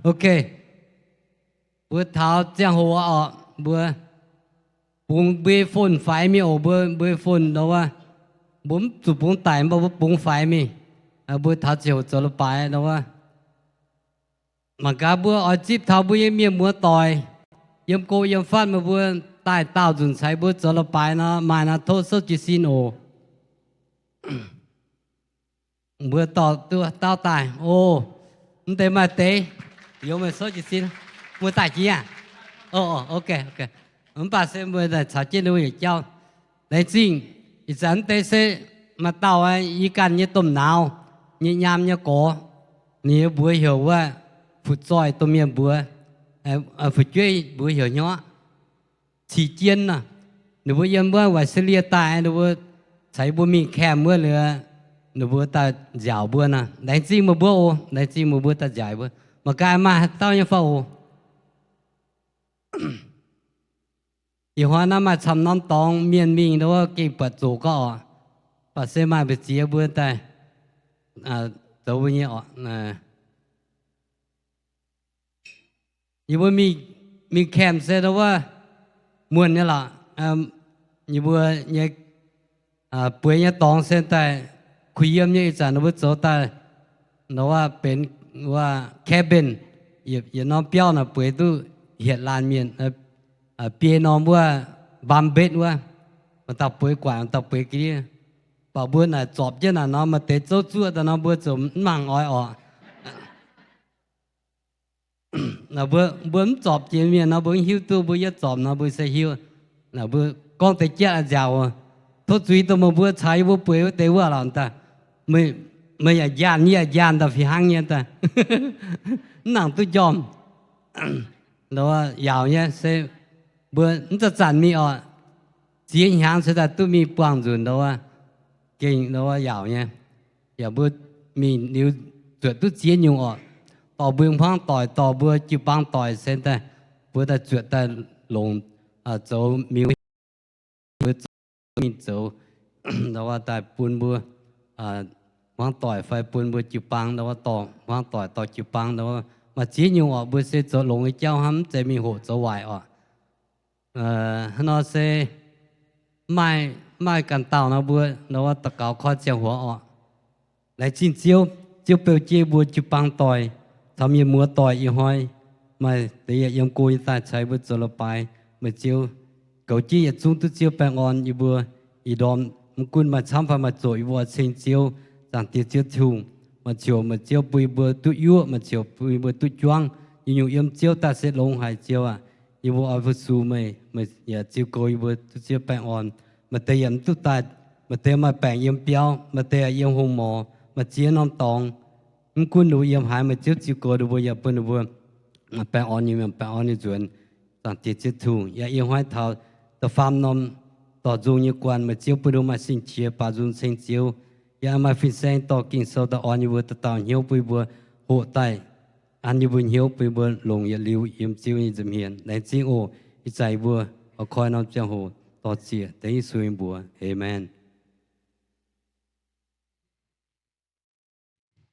Ok, mbuo taux ziangh hoc oc, mbuo bungx mbuo phone faix mingh oc. Mbuo, mbuo phone ndau wuov, mbuo mv zuqc bungx daic, mv baac mbuo bungx faix mingh. Mbuo taux ziangh hoc zoux leiz-baaix ndau wuov. Mangc gaax mbuo oix zipv taux mbuo nyei mienh muoz doic, yiem go yiem fatv meih mbuo daaih daauh nzunc caux mbuo zoux leiz-baaix nor, maaih nor tov souv jiez sin oc. Mbuo dorh duqv dauh daaih oc. Mv deix maaih deix, yie meih souv jiez sin, mbuo daaih jiex aqv. Ok, mv baac se mbuo caux jienv ninh mbuo yietc jauv. Laengz zingh. Ih zanc mv deix se maaih dauh yie ganh nyei domh nauz nyei nyaam nyei gorx, ninh mbuox heuc wuov, fu'zoih domh mienh mbuox, fu'jueiv mbuox heuc hnyouv Cih Jien nor. Ninh mbuo yiem wuov Australia daaih, ninh mbuo caux mbuo mingh camp wuov liuz, ninh mbuo daaih nziaauc mbuo nor. Laengz zingh meih mbuo oc, laengz zingh meih mbuo daaih nziaauc mbuo. Mangc gaax maaih haaix dauh nyei fai oc. Ih hnoi naaiv maaih camv norm dorngx mienh mingh ndau wuov gengh buatc zoqc gorqv oc. Baac se maaih mbu'ziex ziex mbuo daaih zoux mbuo nyei oc. Yie mbuo mingh camp se ndau wuov muonh nyei lorqc. Yie mbuo nyei bueix nyei dorngx se daaih kuh yiem nyei. Ih zanc ninh mbuo zoux daaih ndau wuov benx wuov cabin, yietc norm biauv naaic bueix duqv hietc laanh mienh, biei norm wuov mbaam mbetv wuov, maaih dauh bueix gu'nguaaic, maaih dauh bueix ga'ndiev. Baac mbuo naaic zorpc jienv naaic nor, maaih deix zouv zuoqv daaih nor mbuo ziouc mv mangc oix orqc. Mbuo mv zorpc jiex mienh nor mbuo mv hiuv duqv, mbuo yietv zorpc nor mbuo se hiuv. Mbuo gorngv deix jatv nziaauc, tov zuiz dongh meih mbuo caux yie mbuo bueix wuov deix wuov lorqc daaih. Meih yaac njaanh, yie yaac njaanh daaih fih hnangv nyei daaih. Mv nangc duqv njormh. Ndau wuov yaauc nyei se mbuo mv zanc-zanc mingh oc. Ziex hnyangx se daaih duqv mingh buangh nzunc ndau wuov. Gengh ndau wuov yaauc nyei. Yaac mbuo mingh liuz zuotc duqv ziex nyungc orqc. Dorh mbuo hmuangv doic, dorh mbuo jiu-baang doic se daaih, mbuo daaih zuotc daaih longc zoux miuz, mbuo zoux mingh zoux ndau wuov daaih bun mbuo hmuangv doic fai bun mbuo jiu-baang ndau wuov dorh hmuangv doic dorh jiu-baang ndau wuov. Maaih ziex nyungc orqc, mbuo se zoux longx nyei jauv hnangv, mv zeiz mingh hoqc zoux waaic orqc. Hnangv nor se maaih, maaih ganh dauh nor mbuo ndau wuov daux gaux koi ziangh hoc orqc. Laengz zingh Ziouv, Ziouv beu jienv mbuo jiu-baang doic caux mienh muoz doic ih hnoi maaih deix yaac yiem go nyei daaih caux mbuo zoux leiz-baaix. Meih Ziouv goux jienv yietc zungv duqv Ziouv baengh orn yie mbuo ih ndorm. Mv gunv maaih camv fai maaih zoqc, yie mbuo oix ceng Ziouv, Zaangc Diex Ziouv Tin-Hungh. Maaih ziouc meih Ziouv bun yie mbuo duqv yuoqv, maaih ziouc bun yie mbuo duqv juangv. Nyungc-nyungc yiem Ziouv daaih se longx haic, Ziouv aac. Yie mbuo oix fu-sux meih, meih yaac ziux goux yie mbuo duqv Ziouv baengh orn. Maaih deix yaac mv duqv daaih, maaih deix maaih baengc yiem biauv, maaih deix yaac yiem hungh morz, maaih ziex norm dorngx. Mv gunv ninh mbuo yiem haaix, meih Ziouv ziux goux ninh mbuo yaac bun ninh mbuo baengh orn nyei mienh, baengh orn nyei nzuonx. Zaangc Diex Ziouv Tin-Hungh, yaac ih hnoi taux da'faam norm dorh nzung nyei guanh, meih Ziouv bun ninh mbuo maaih sing-qiex baaux nzung ceng Ziouv. Yaac maaih fin-saeng dorh Ging-Sou daaih orn yie mbuo dauh dauh hnyouv, bun yie mbuo hoqc daaih an yie mbuo hnyouv, bun yie mbuo longc yietc liuz yiem Ziouv nyei nza'hmien. Laengz zingh oc. Ih zanc yie mbuo oix koi norm ziangh hoc dor-ziec dengv Yesu nyei mbuox. Aamen.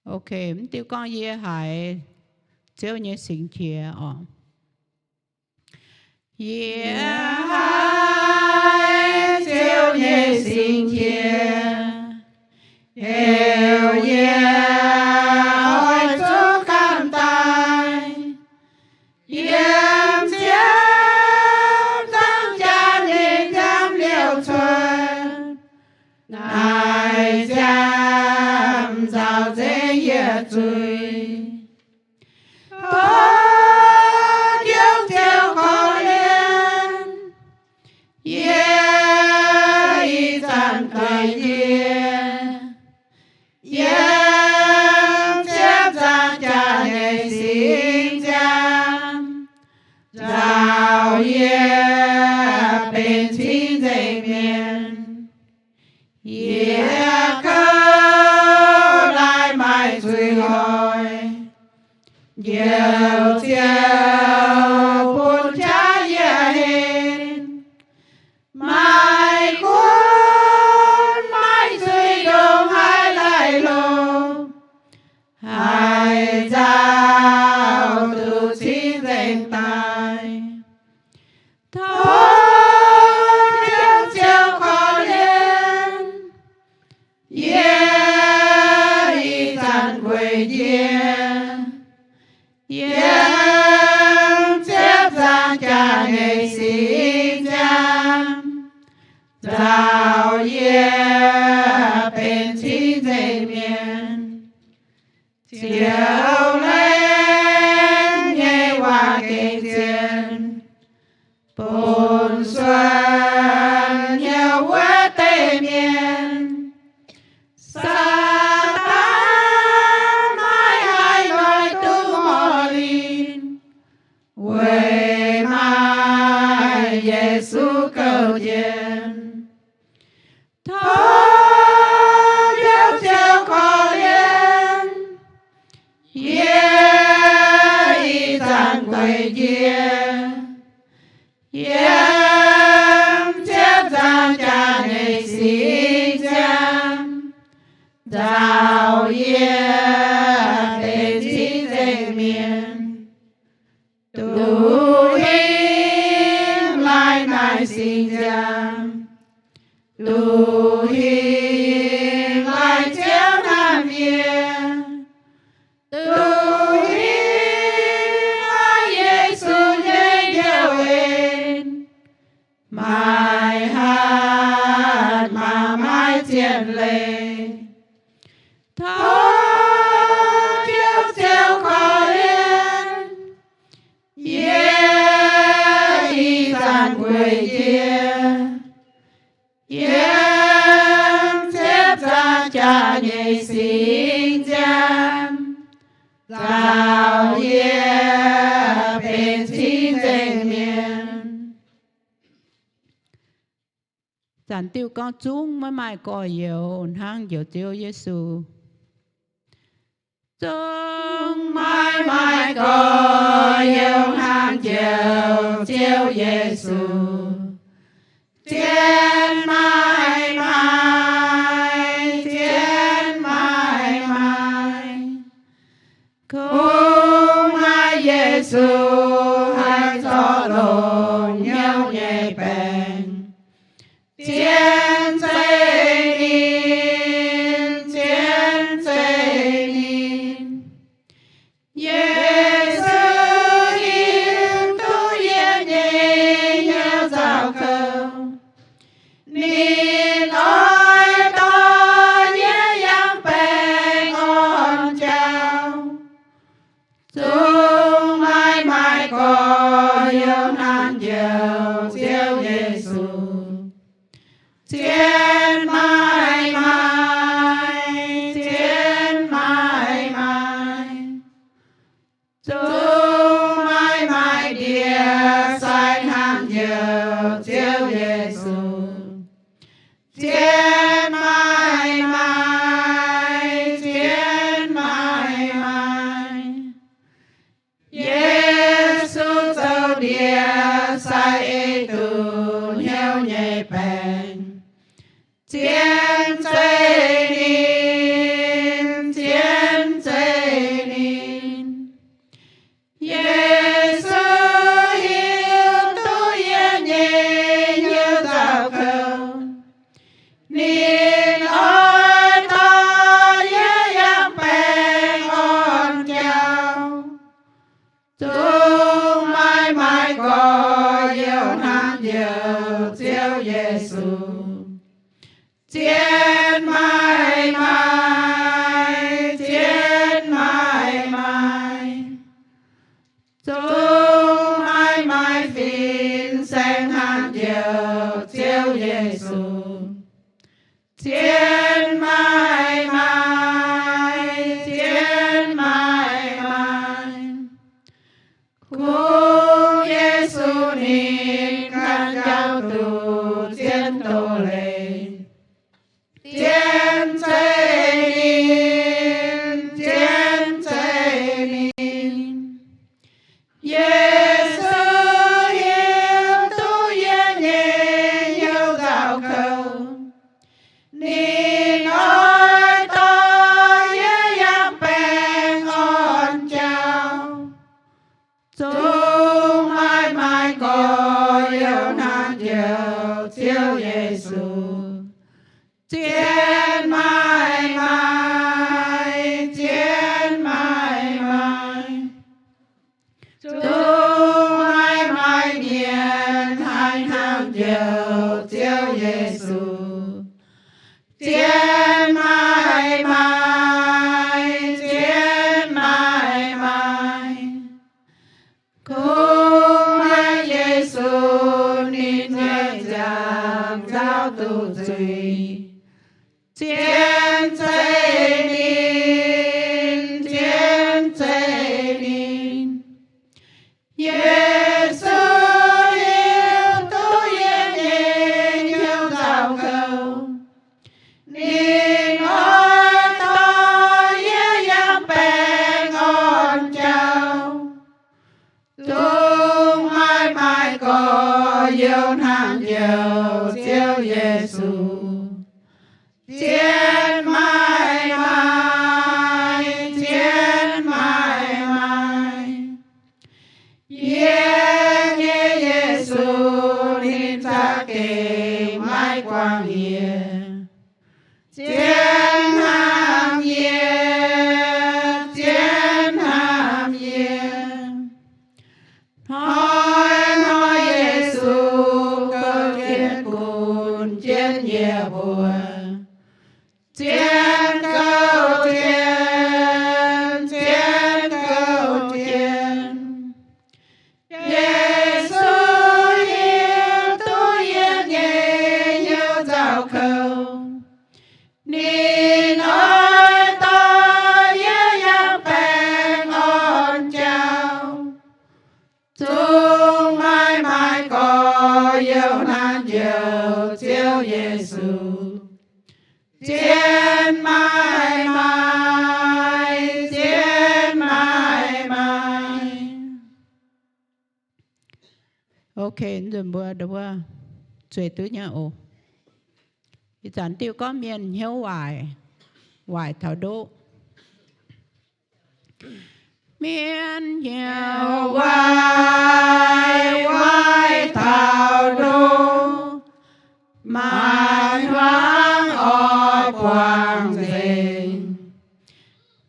Ok, mv diuh gorngv yie haiz Ziouv nyei sing-qiex oc. Yie haiz Ziouv nyei sing-qiex, heuc yie oix zuqc gamh daaih yiem Ziouv zangc jaax nyei nziaamv liouc cuotv. Naaiv nziaamv nzauh nzengc yie zuiz. Tov Giduc Ziouv korv-lienh yie ih zanc doix-ndie yiem Ziouv zangc jaax nyei singx nziaamv nzauh yie benx cing-nzengc mienh. Yie kouv laai maaih zuiz hoic, Njoux Ziouv bun qaqv yie henv. Maiv gunv maiv zuiz ndongc haaix laih longc, haaix nzauh yiem ziepc nzaangc jaax nyei singx nziaamv, nzauh yie benx cing-nzengc mienh. Ziouv laengz nyei waac gengh zien, bun suonc hnyouv wuov deix mienh. Saadaan maiv haih hnoi duqv morh linh, weic maaih Yesu gouv jienv. Tov Ziouv Ziouv korv-lienh yie ih zanc gueic njiec yiem ziepc nzaangc jaax nyei singx nziaamv, nzauh yie benx cing-nzengc mienh. Duqv hingh laai naaic singx nziaamv, duqv hingh laai Ziouv hnamv yie, duqv hingh laai Yesu nyei njoux en, maaih hatc maah, maaih zien leiz. Tov Ziouv Ziouv korv-lienh yie ih zanc gueic njiec yiem ziepc nzaangc jaax nyei singx nziaamv, nzauh yie benx cing-nzengc mienh. Zanc diuh gorngv, zungv maiv maaih gorx-youz hnangv njoux Ziouv Yesu. Zungv maiv maaih gorx-youz hnangv njoux Ziouv Yesu. Zien maiv maaih, zien maiv maaih. Kungx maaih Yesu haih zorc longx hnyouv nyei baengc. Zien zeiv ninh, zien zeiv ninh. Yesu hiuv duqv yie nyei hnyouv nzauh kouv. Ninh oix dorh yie yangh baengh orn jauv. Zungv maiv maaih gorx-youz hnangv njoux Ziouv Yesu. Zien maiv maaih, zien maiv maaih. Zungv maiv maaih ndie-sai hnangv njoux Ziouv Yesu. Zien maiv maaih, zien maiv maaih. Yesu zoux ndie-sai ei duqv hnyouv nyei baengc. Zien zeiv ninh, zien zeiv ninh. Yesu hiuv duqv yie nyei hnyouv nzauh kouv. Ninh oix dorh yie yangh baengh orn jauv. Zungv maiv maaih gorx-youz hnangv njoux Ziouv Yesu. Zien maiv maaih, zien maiv maaih. Zungv maiv maaih fin-saeng hnangv njoux Ziouv Yesu. Zien maiv maaih, zien maiv maaih. Kungx Yesu ninh ganh njaaux duqv zien doz-leiz. Zien zeiv ninh, zien zeiv ninh. Yesu hiuv duqv yie nyei hnyouv nzauh kouv. Ninh oix dorh yie yangh baengh orn jauv. Zungv maiv maaih gorx-youz hnangv njoux Ziouv Yesu. Zien maiv maaih, zien maiv maaih. Zungv maiv maaih mienh haih hnangv njoux Ziouv Yesu. Zien maiv maaih, zien maiv maaih. Kungx maaih Yesu, ninh nyei nziaamv nzauh duqv zuiz. Zien zeiv ninh, zien zeiv ninh. Yesu hiuv duqv yie nyei hnyouv nzauh kouv. Ninh oix dorh yie yangh baengh orn jauv. Zungv maiv maaih gorx-youz hnangv njoux Ziouv Yesu. Zien maiv maaih, zien maiv maaih. Yie nyei Yesu, ninh za'gengh maiv guangc yie. Zien hnamv yie, zien hnamv yie. Hnoi-hnoi Yesu gouv jienv gunv jienv yie mbuo. Zien gouv jienv, zien gouv jienv. Yesu hiuv duqv yie nyei hnyouv nzauh kouv. Ninh oix dorh yie yangh baengh orn jauv. Zungv maiv maaih gorx-youz hnangv njoux Ziouv Yesu. Zien maiv maaih, zien maiv maaih. Ok, nzunc mbuo, mbuo zueiz duqv nyei oc. Ih zanc diuh gorngv mienh hnyouv waaic, waaic taux ndoqv. Mienh hnyouv waaic, waaic taux ndoqv, maaih hmuangx oix buangh nzengc.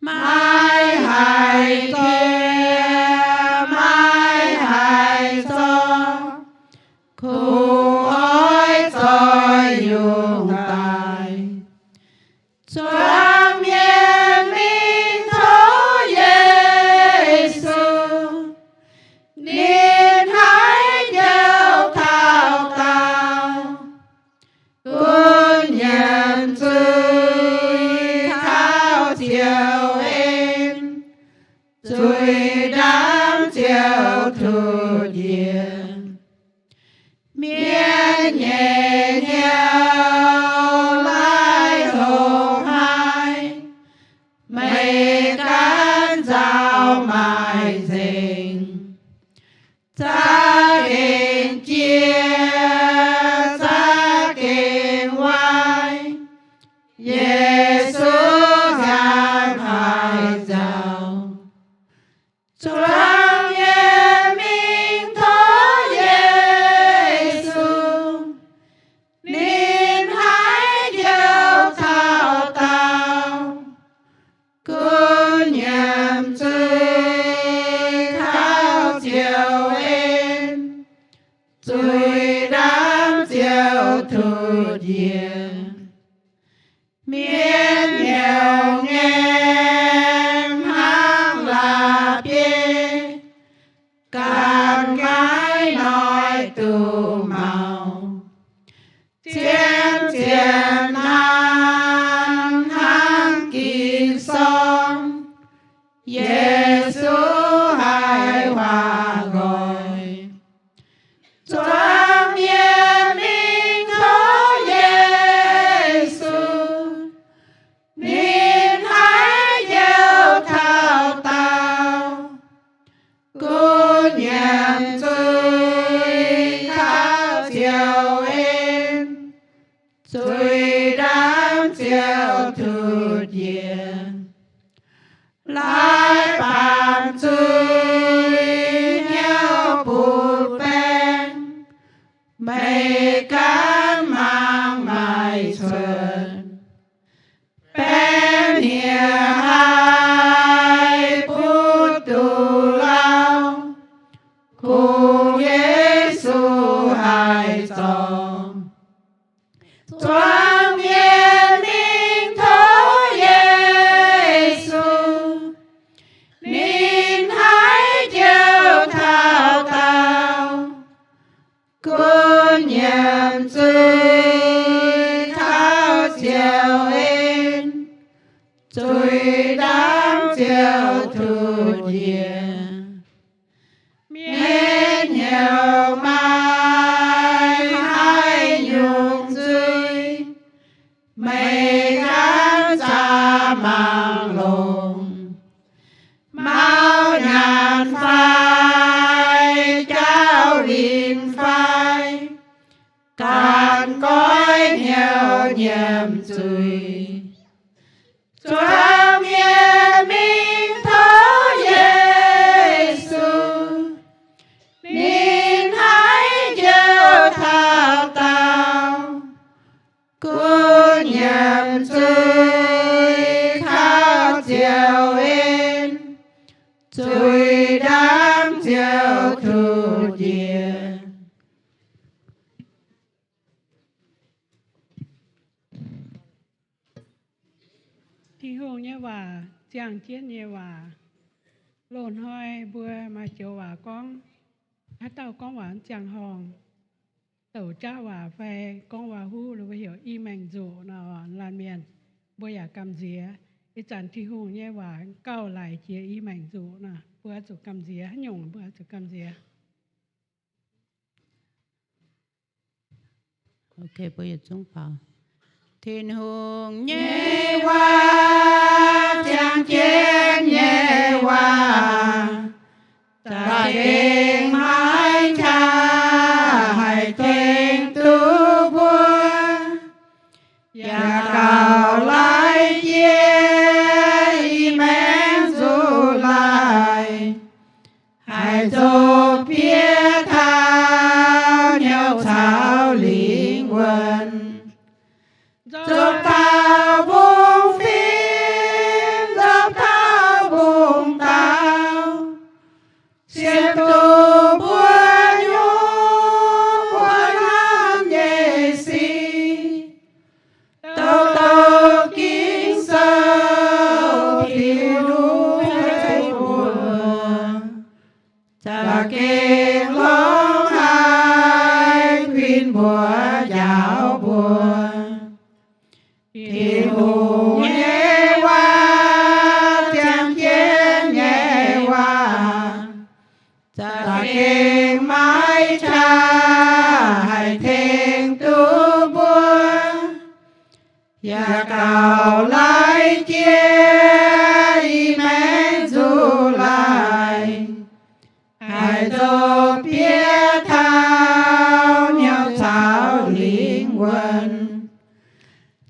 Maiv haih jiex, maiv haih zorqv, kungx oix zoih yungh daaih. Zuangx mienh mingh tov Yesu, ninh haiz jouh taux daauh, gunv nyiemc zuiz taux ziouc en, zuiz ndaamv ziouc tutv njiec. Mienh nyei hnyouv laih hlo haic, meih gaanv nzauh maaih nzengc. Za'gengh jiex, za'gengh waaic, Yesu nziaamv haic nzauh. Zuangx mienh mingh tov Yesu, ninh haiz jouh taux daauh, gunv nyiemc zuiz taux ziouc en, zuiz ndaamv ziouc tutv njiec. Mienh hnyouv ngaengc hnangv la'bieiv, ganh maiv noic duqv maux. Zien zienx naamh hnangv ging-sorng, Yesu haiz waac nqoi. Zuangx mienh mingh tov Yesu, ninh haiz jouh taux daauh, gunv nyiemc zuiz taux ziouc en, zuiz ndaamv ziouc tutv njiec. Laaix baamh zuiz hnyouv butv baeng, meih gaanv mangc maaih cuotv. Baeqv hniev haih butv duqv lauh, nyiemc zuiz. Zuangx mienh mingh tov Yesu, ninh haiz njoux taux daauh, gunv nyiemc zuiz kaux ziouc en, zuiz ndaamv ziouc tuqv njiec. Tin-Hungh nyei waac, ziangh jienv nyei waac. Loz-hnoi mbuo maaih joux waac gorngv, haaix dauh gorngv waac ziangh horngh, douc jaav waac fai gorngv waac huv, mbuo heuc i maengc nzuqc nor, laanh mienh, mbuo yaac gamh nziex. Ih zanc Tin-Hungh nyei waac gauh laic jiex i maengc nzuqc nor, mbuo zuqc gamh nziex. Haaix nyungc mbuo zuqc gamh nziex. Tin-Hungh nyei waac, ziangh jienv nyei waac, za'gengh maiv qaqv haih tengx duqv mbuo, yaac gauh laic jiex i maengc nzuqc laaih, haih zoux bieqc taux hnyouv caux lingh wuonh. Nzopv taux mbungv fim, nzopv taux mbungv dau, sienx duqv mbuo nyungc mbuo hnamv nyei sic, douc douc Ging-Sou, Tin-Hungh tengx mbuo, za'gengh longx haic kuinx mbuo, njaaux mbuo. Tin-Hungh nyei waac, ziangh jienv nyei waac, za'gengh maiv qaqv haih tengx duqv mbuo, yaac gauh laic jiex i maengc nzuqc laaih, haih zoux bieqc taux hnyouv caux lingh wuonh.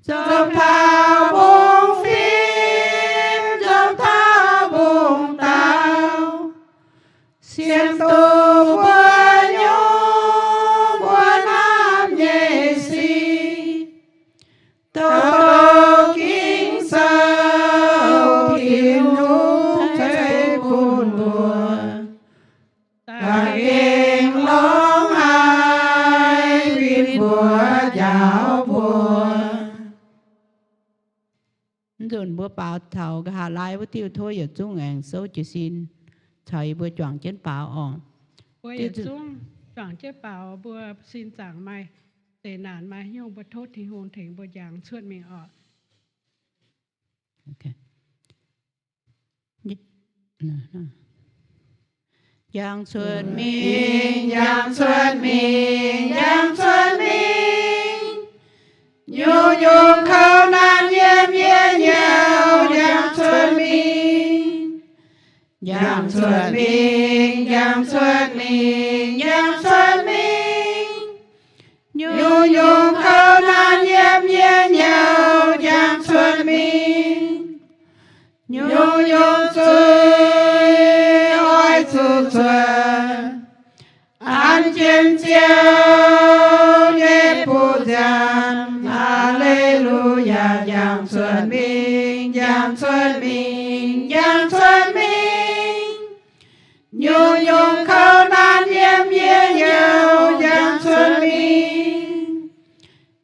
Nzopv taux mbungv fim, nzopv taux mbungv dau, sienx duqv mbuo nyungc mbuo hnamv nyei sic, douc douc Ging-Sou, Tin-Hungh ceix bun mbuo, za'gengh longx haic kuinx mbuo, njaaux mbuo. Mv nzunc mbuo baaux taux nqa'haav laai wuov diuh, tov yietc zungv aengx souv jiez sin caux yie mbuo juangc jienv baaux oc. Mbuo yietc zungv juangc jienv baaux, mbuo sin zaangc maaih zeqc naanc maaih haaix nyungc, mbuo tov Tin-Hungh tengx mbuo njangx cuotv mingh oc. Njang cuotv mingh, njang cuotv mingh, njang cuotv mingh. Nyungc-nyungc kouv naanc yiem yie nyouh, njang cuotv mingh. Njang cuotv mingh, njang cuotv mingh, njang cuotv mingh. Nyungc-nyungc kouv naanc yiem yie nyouh, njang cuotv mingh. Nyungc-nyungc zuiz oix zuqc cuotv, an jienv Ziouv nyei buoz nziaamv. Aa^le^lu^yaa. Njang cuotv mingh, njang cuotv mingh, njang cuotv mingh. Nyungc-nyungc kouv naanc yiem yie nyouh, njang cuotv mingh.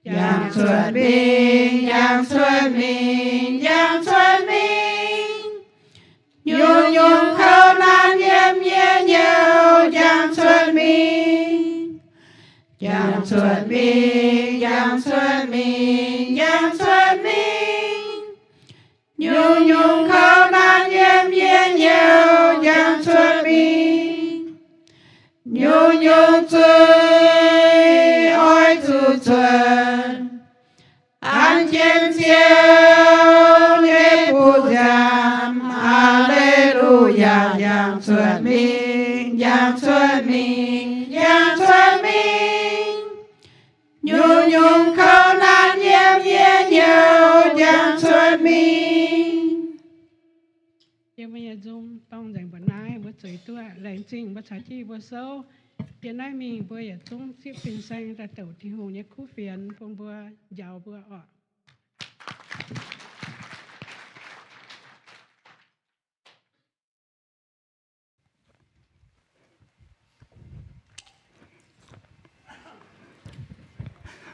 Njang cuotv mingh, njang cuotv mingh, njang cuotv mingh. Nyungc-nyungc kouv naanc yiem yie nyouh, njang cuotv mingh. Njang cuotv mingh, njang cuotv mingh, njang cuotv mingh. Nyungc-nyungc kouv naanc yiem yie nyouh, njang cuotv mingh. Nyungc-nyungc zuiz oix zuqc cuotv, an jienv Ziouv nyei buoz nziaamv. Aa^le^lu^yaa. Njang cuotv mingh, njang cuotv mingh, njang cuotv mingh. Nyungc-nyungc kouv naanc yiem yie nyei nzung dorng nzengc mbuo naaiv, mbuo zueiz duqv. Laengz zingh mbuo caux jienv yie mbuo souv. Yiem naaiv mingh mbuo yietc zungv zipv fin-saeng daaih douc Tin-Hungh nyei kuv fienx bun mbuo, njaaux mbuo oc.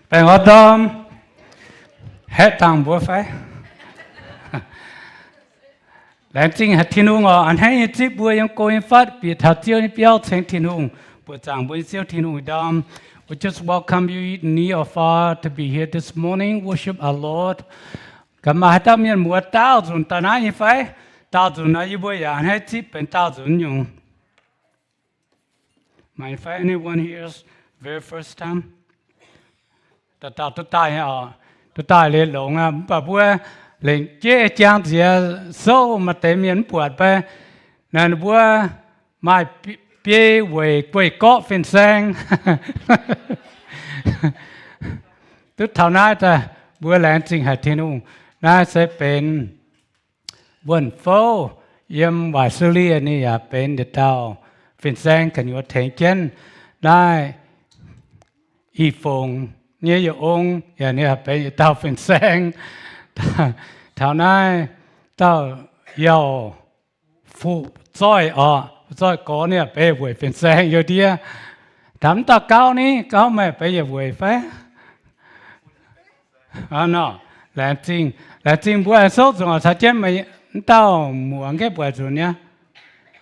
Baengh orn ndorm, haeqv dangh mbuo fai? Laengz zingh haic Tin-Hungh oc, a'hneiv nyei zipv mbuo yiem go nyei fatv bieqc taux Ziouv nyei biauv ceng Tin-Hungh, buoqc zaangc mbuo nyei Ziouv Tin-Hungh ndorm. We just welcome you near or far to be here this morning, worship our Lord. Gaax maaih haaix dauh mienh muoz daauh nzunc daaih naaiv nyei fai? Daauh nzunc nor yie mbuo yaac a'hneiv zipv benx daauh nzunc nyungc. Mind if anyone here's very first time? Dauh dauh duqv daaih nyei oc. Duqv daaih liuz longx aqv, mv baac mbuo lengc jeiv jang nziex souv maaih deix mienh mv buatc fai? Naaiv ninh mbuo maaih biei weic guei gorqv fin-saeng. Duqv taux naaiv daaih mbuo laengz zingh haic Tin-Hungh. Naaiv se benx Wuonh Fouv yiem Waaic Sulie, ninh yaac benx yietc dauh fin-saeng gu'nyuoz tengx jienv naaiv Ih Fongc nyei yietc ong, yaac ninh yaac benx yietc dauh fin-saeng. Taux naaiv dauh Yauh Fuqv Zoih oc, Zoih gorx ninh yaac benx weic fin-saeng youh ndiev. Taux mv dauh Gauv ni, Gauv meih benx yietc weic fai? Nor, laengz zingh, laengz zingh mbuo aengx souv nzunc oc, caux jienv mv dauh muoz nqaeqv buatc nzunc nyei.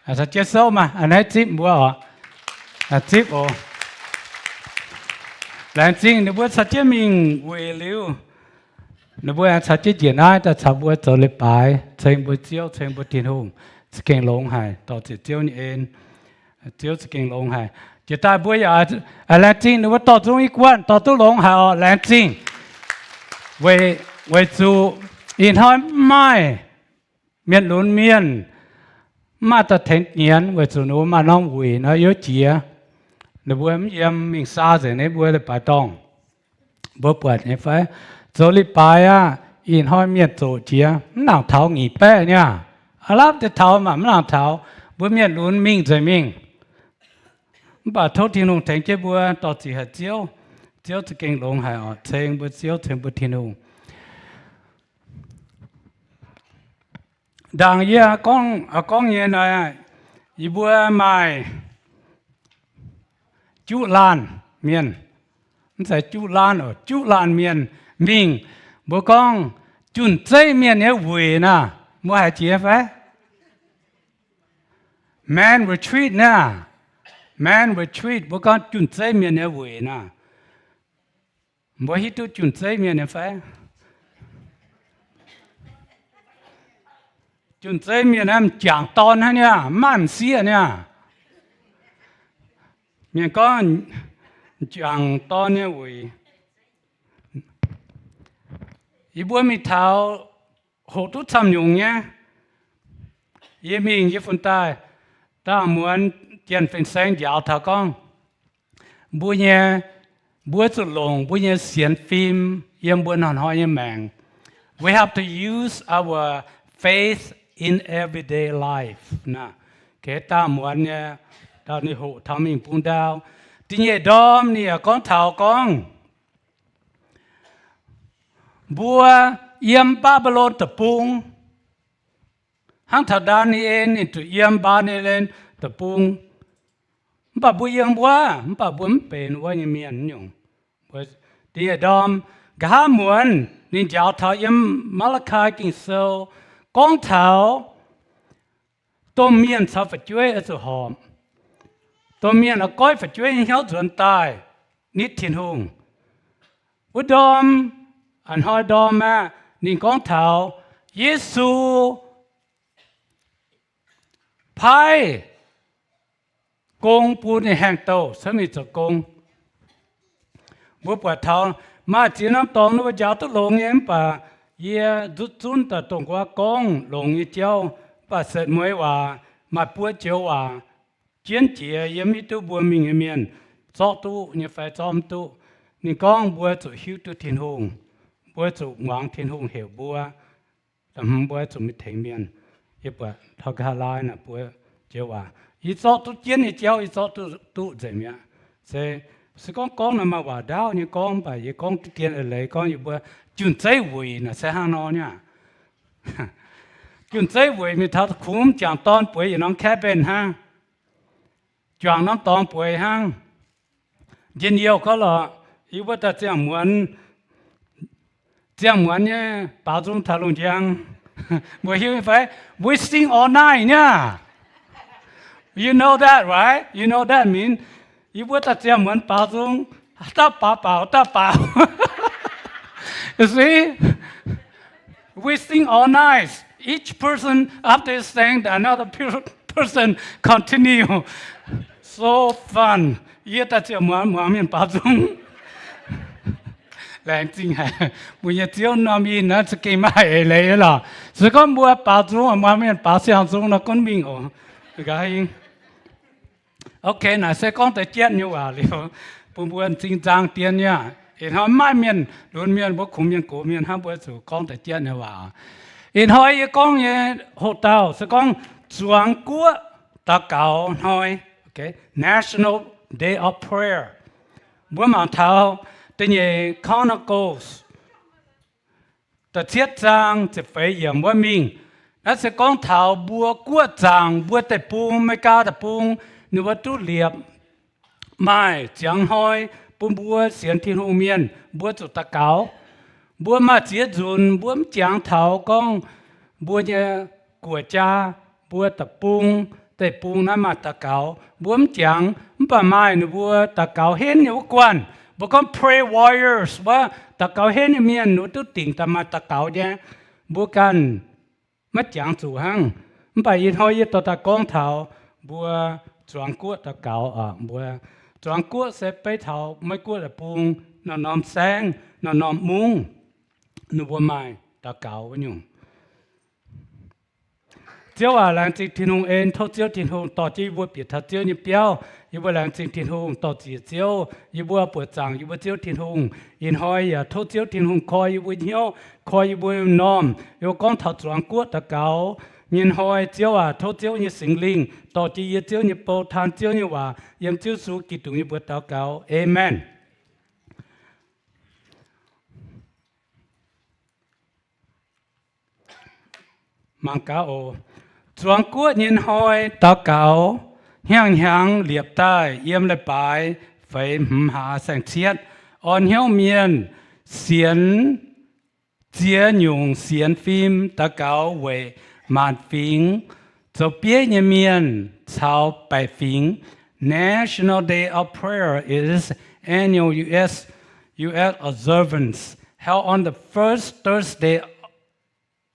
Caux jienv souv maah, a'hneiv zipv mbuo oc. Zipv oc. Laengz zingh ninh mbuo caux jienv mingh weic liuz, ninh mbuo aengx caux jienv njiec naaiv daaih caux mbuo zoux leiz-baaix, ceng mbuo Ziouv, ceng mbuo Tin-Hungh. Za'gengh longx haic, dorh ziec Ziouv nyei en. Ziouv za'gengh longx haic. Jiex daaih mbuo yaac laengz zingh ninh mbuo dorh zungv i guanh dorh duqv longx haic oc, laengz zingh. Weic, weic zuqc ih hnoi mv maaih mienh lunx mienh, mv maaih daaih tengx nyienz, weic zuqc ninh mbuo maaih norm wuic nor youv jiex. Ninh mbuo mv yiem mingh saa nzengc nyei mbuo leiz-baaix dorngh. Mbuo buatc nyei fai? Zoux leiz-baaix aqv, ih hnoi mienh zoqc jiex mv nangc taux nyic baeqv niaa. Aav lapv deix taux maah, mv nangc taux. Mbuo mienh lunx mingh nzengc mingh. Mv baac tov Tin-Hungh tengx jienv mbuo dorh ziec haic Ziouv. Ziouv za'gengh longx haic oc, ceng mbuo Ziouv, ceng mbuo Tin-Hungh. Ndaangc yie gorngv, gorngv nyei nor, yie mbuo maaih juqv laanh mienh, mv zeiz juqv laanh oc, juqv laanh mienh mingh, mbuo gorngv junh zeiv mienh nyei wuic naah, mbuo haiz jiex fai? Men retreat naah, men retreat, mbuo gorngv junh zeiv mienh nyei wuic naah. Mbuo hiuv duqv junh zeiv mienh nyei fai? Junh zeiv mienh aeqv, m'jangc dorn hnangv niaa, mv maaih m'sieqv niaa. Mienh gorngv m'jangc dorn nyei wuic. Yie mbuo mingh taux hoqc duqv camv nyungc nyei. Yie mingh yie fun daaih, dauh muonz janx fin-saeng njaaux taux gorngv, mbuo nyei, mbuo zuqc longc mbuo nyei sienx fim yiem mbuo hnoi-hnoi nyei maengc. We have to use our faith in everyday life. Naah, kei dauh muonz nyei, dauh ninh hoqc taux mingh bung ndau. Da'nyeic ndorm ninh yaac gorngv taux gorngv, mbuo yiem Mbaa^mbi^lon deic-bung, hnangv taux Ndaa^ni^en ninh zuqc yiem Mbaa^mbi^lon deic-bung. Mv baac mbuo yiem wuov, mv baac mbuo mv benx wuov nyei mienh nyungc. Da'nyeic ndorm, nqa'haav muonz ninh njaaux taux yiem Maa^laa^kai Ging-Sou gorngv taux domh mienh caux fu'jueiv oix zuqc horpc. Domh mienh oix goiv fu'jueiv nyei hnyouv nzuonx daaih nitv Tin-Hungh. Wuov ndorm, a'hnoi ndorm aeqv, ninh gorngv taux Yesu paaiv gong bun ninh haengh douh caux ninh zoux gong. Mbuo buatc taux maaih ziex norm dorngx ninh mbuo njaaux duqv longx nyei, mv baac yie nzutv zunv daaih dongh nquav gorngv longx nyei jauv, mv baac setv mueiz waac maaih buo joux waac jienv jiex yiem hiuv duqv mbuo mingh nyei mienh zorqv duqv nyei fai zorqv mv duqv. Ninh gorngv mbuo zuqc hiuv duqv Tin-Hungh, mbuo zuqc muangx Tin-Hungh heuc mbuo, mbuo zuqc mingh tengx mienh. Yie buatc taux nqa'haav laai naaic mbuo joux waac, yie zorqv duqv jienv nyei jauv yie zorqv duqv nzengc mi'aqv. Se, se gorngv gorngv nor maaih waac ndaauv nyei gorngv, mv baac yie gorngv duqv dien eix leiz gorngv yie mbuo jun-zeiv wuic naaic se hnangv nor niaa. Jun-zeiv wuic mingh taux kungx m'jangc dorn bueix yietc norm cabin hnangv, juangc norm dorngx bueix hnangv. Njien-youh gorngv lorqc, yie mbuo daaih ziangh muonz, ziangh muonz nyei baaux nzung taux lungh njang. Mbuo hiuv nyei fai? We sing all night niaa. You know that, right? You know that mean yie mbuo daaih ziangh muonz baaux nzung, dauh baaux baaux, dauh baaux. You see? We sing all night. Each person after sing, another pe-, person continue. So fun. Yie daaih ziouc muangx, muangx mienh baaux nzung. Laengz zingh haic, mbuo nyei Ziouv norm yinh naaiv za'gengh maaih eix leiz lorqc. Se gorngv mbuo baaux nzung, muangx mienh baaux siang nzung nor gunv mingh oc. Okay, naaic se gorngv deix jatv nyei waac liuz, bun mbuo m'zing nzang dien nyei aqv. Ih hnoi maiv maaih mienh lunx mienh, mbuo kungx mienh gox mienh hnangv, mbuo zuqc gorngv deix jatv nyei waac. Ih hnoi yie gorngv nyei hoqc dauh se gorngv zuangx guoqv daux gaux hnoi, okay, National Day of Prayer. Mbuo mangc taux da'nyeic Chronicles da'cietv zaang ziepc feix yiemc wuov mingh. Naaiv se gorngv taux mbuo guoqv zaangc, mbuo deic-bung, Meigaa deic-bung, ninh mbuo duqv liepc maaih ziangx hnoi bun mbuo sienx Tin-Hungh mienh mbuo zuqc daux gaux. Mbuo maaih ziex nzunc mbuo mv jangx taux gorngv mbuo nyei guoqv-jaa, mbuo deic-bung, deic-bung naaiv maaih daux gaux. Mbuo mv jangx, mv baac maaih ninh mbuo daux gaux henv nyei wuov guanh, mbuo gorngv prayer warriors wuov, daux gaux henv nyei mienh, ninh mbuo duqv dingc daaih maaih daux gaux nyei. Mbuo ganh maiv jangx zuqc hnangv. Mv baac ih hnoi yie dorh daaih gorngv taux mbuo zuangx guoqv daux gaux oc. Mbuo zuangx guoqv se beiv taux Meiv Guoqv deic-bung, norm-norm saengv, norm-norm mungv, ninh mbuo maaih daux gaux wuov nyungc. Ziouv aac, laengz zingh Tin-Hungh en, tov Ziouv Tin-Hungh dorh jienv yie mbuo bieqc taux Ziouv nyei biauv. Yie mbuo laengz zingh Tin-Hungh dorh ziec Ziouv, yie mbuo buoqc zaangc yie mbuo Ziouv Tin-Hungh. Ih hnoi yaac tov Ziouv Tin-Hungh koi yie mbuo hnyouv, koi yie mbuo normh. Yie mbuo gorngv taux zuangx guoqv daux gaux nyei hnoi, Ziouv aac, tov Ziouv nyei Singx Lingh dorh jienv yie Ziouv nyei bou, taan Ziouv nyei waac, yiem Ziouv Yesu Giduc nyei mbuox daux gaux. Aamen. Mangc gaax oc. Zuangx guoqv nyei hnoi daux gaux, hnyangx-hnyangx liepc daaih yiem leiz-baaix feix hmz hlaax saeng-cietv. Orn hnyouv mienh sienx ziex nyungc sienx fim daux gaux weic maanc fingx, zoux bieiv nyei mienh caux baeqc fingx. National Day of Prayer is annual U S, U S observance held on the first Thursday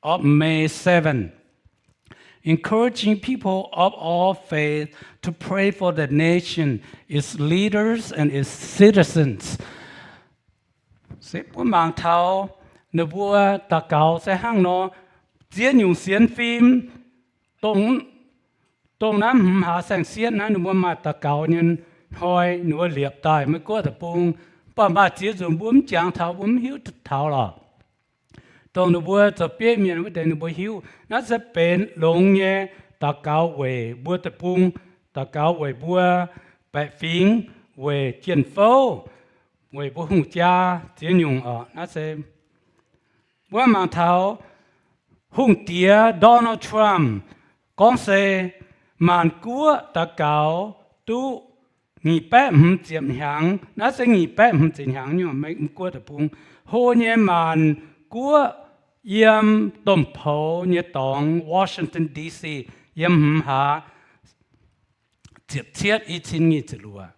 of May seven, encouraging people of all faiths to pray for the nation, its leaders, and its citizens. Se mbuo mangc taux ninh mbuo daux gaux se hnangv nor, ziex nyungc sienx fim, dongh, dongh naaiv hmz hlaax saeng-cietv naaiv ninh mbuo maaih daux gaux nyei hnoi, ninh mbuo liepc daaih Meiv Guoqv deic-bung. Mv baac maaih ziex nzunc mbuo mv jangx taux, mbuo mv hiuv taux lorqc. Dongh ninh mbuo zoux bieiv mienh wuov deix ninh mbuo hiuv. Naaiv se benx longx nyei daux gaux weic mbuo deic-bung, daux gaux weic mbuo baeqc fingx, weic jien-fouv, weic mbuo hungh jaa ziex nyungc oc. Naaiv se mbuo mangc taux hungh diex Donald Trump gorngv se maanc guoqv daux gaux duqv nyic baeqv hmz ziepc hnyangx. Naaiv se nyic baeqv hmz ziepc hnyangx nyungc Meiv Guoqv deic-bung hlo nyei maanc guoqv yiem domh poux nyei dorngx Washington D C yiem hmz hlaax ziepc cietv i cin nyic ziepc luoqc.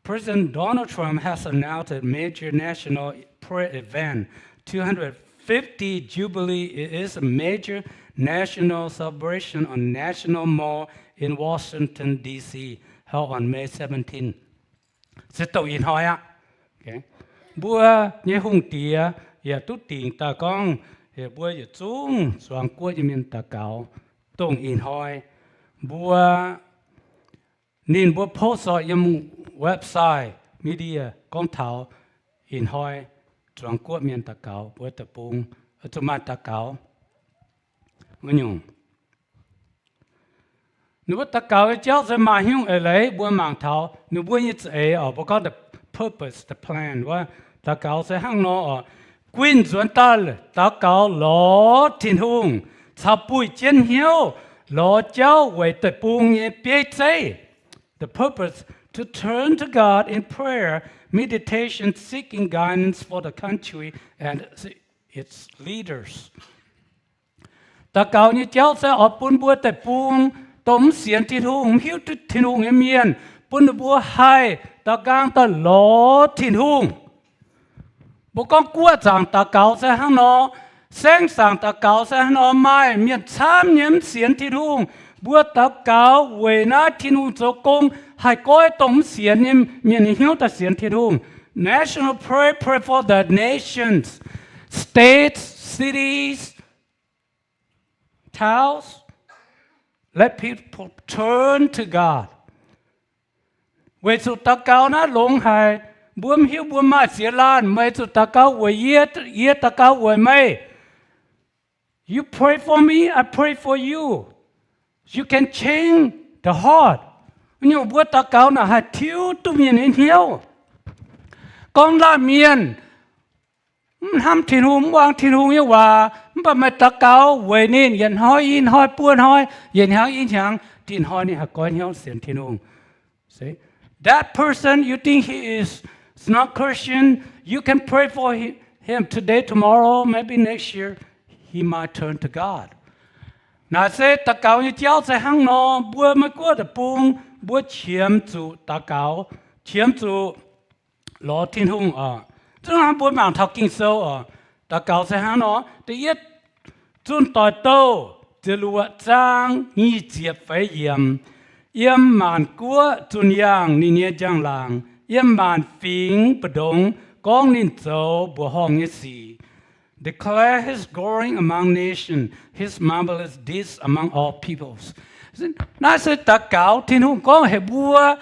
President Donald Trump has announced a major national prayer event, two hundred fifty Jubilee. It is a major national celebration on National Mall in Washington, D C, held on May seventeen. Se dongh ih hnoi aqv. Mbuo nyei hungh diex yaac duqv dingc daaih gorngv, mbuo yietc zungv zuangx guoqv nyei mienh daux gaux dongh ih hnoi. Mbuo, ninh mbuo post oc yiem website, media gorngv taux ih hnoi zuangx guoqv mienh daux gaux, mbuo deic-bung zuqc maaih daux gaux wuov nyungc. Ninh mbuo daux gaux nyei jauv se maaih hnyouv eix leiz mbuo mangc taux ninh mbuo nyei za'eix oc. Mbuo gorngv the purpose, the plan wuov, daux gaux se hnangv nor oc. Guinh nzuonx daaih daux gaux lorz Tin-Hungh caux buih jienv hnyouv lorz jauv weic deic-bung nyei bieiv zeiv. The purpose: to turn to God in prayer, meditation, seeking guidance for the country and its leaders. Daux gaux nyei jauv se oix bun mbuo deic-bung dongh mv sienx Tin-Hungh, mv hiuv duqv Tin-Hungh nyei mienh, bun ninh mbuo haih daux nqaang daaih lorz Tin-Hungh. Mbuo gorngv guoqv zaangc daux gaux se hnangv nor, saengv zaangc daux gaux se hnangv nor, maaih mienh camv nyei mv sienx Tin-Hungh. Mbuo daux gaux weic naaiv Tin-Hungh zoux gong haih goiv dongh mv sienx nyei mienh nyei hnyouv daaih sienx Tin-Hungh. National prayer, pray for the nations, states, cities, towns. Let people turn to God. Weic zuqc daux gaux naaiv longx haic. Mbuo mv hiuv mbuo maaih ziex laanh, meih zuqc daux gaux weic yie, yie daux gaux weic meih. You pray for me, I pray for you. You can change the heart. Nyungc mbuo daux gaux naaic haih tiuv duqv mienh nyei hnyouv. Gorngv laanh mienh mv hnamv Tin-Hungh, mv muangx Tin-Hungh nyei waac, mv baac meih daux gaux weic ninh, yietc hnoi i hnoi buo hnoi, yietc hnyangx i hnyangx, dinh hnoi ninh haih goiv hnyouv sienx Tin-Hungh. See? That person you think he is, is not Christian, you can pray for hi-, him today, tomorrow, maybe next year, he might turn to God. Naaic se daux gaux nyei jauv se hnangv nor, mbuo Meiv Guoqv deic-bung, mbuo qiemx zuqc daux gaux, qiemx zuqc lorz Tin-Hungh oc. Zungv hnangv mbuo mangc taux Ging-Sou oc, daux gaux se hnangv nor. Da'yietv Zunh Doic Douh ziepc luoqc zaang nyic ziepc feix yiemc, yiem maanc guoqv zunh yaangh ninh nyei njang-laangc, yiem maanc fingx mbu'ndongx gorngv ninh zoux mbuoqc horngh nyei sic. Declare his glory among nations, his marvelous deeds among all peoples. Naaiv se daux gaux, Tin-Hungh gorngv heuc mbuo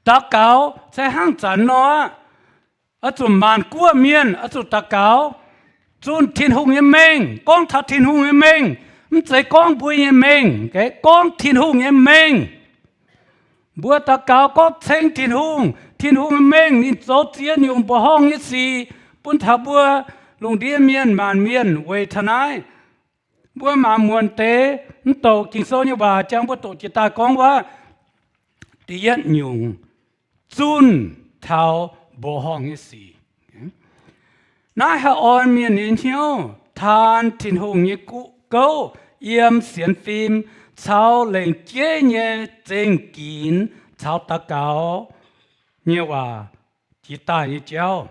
daux gaux se hnangv zanc nor, oix zuqc maanc guoqv mienh oix zuqc daux gaux zunh Tin-Hungh nyei mengh, gorngv taux Tin-Hungh nyei mengh, mv zeiz gorngv mbuo nyei mengh, gorngv Tin-Hungh nyei mengh. Mbuo daux gaux gorngv ceng Tin-Hungh, Tin-Hungh nyei mengh ninh zoux ziex nyungc mbuoqc horngh nyei sic bun taux mbuo lungh ndiev mienh maanc mienh weic taux naaiv. Mbuo mangc muonc deix mv douc Ging-Sou nyei waac jangx mbuo doqc jiex daaih gorngv wuov, da'yietv nyungc, zunh taux mbuoqc horngh nyei sic. Naaiv haih orn mienh nyei hnyouv taan Tin-Hungh nyei gouv yiem sienx fim caux lengc jeiv nyei zengc ginx caux daux gaux nyei waac jiex daaih nyei jauv.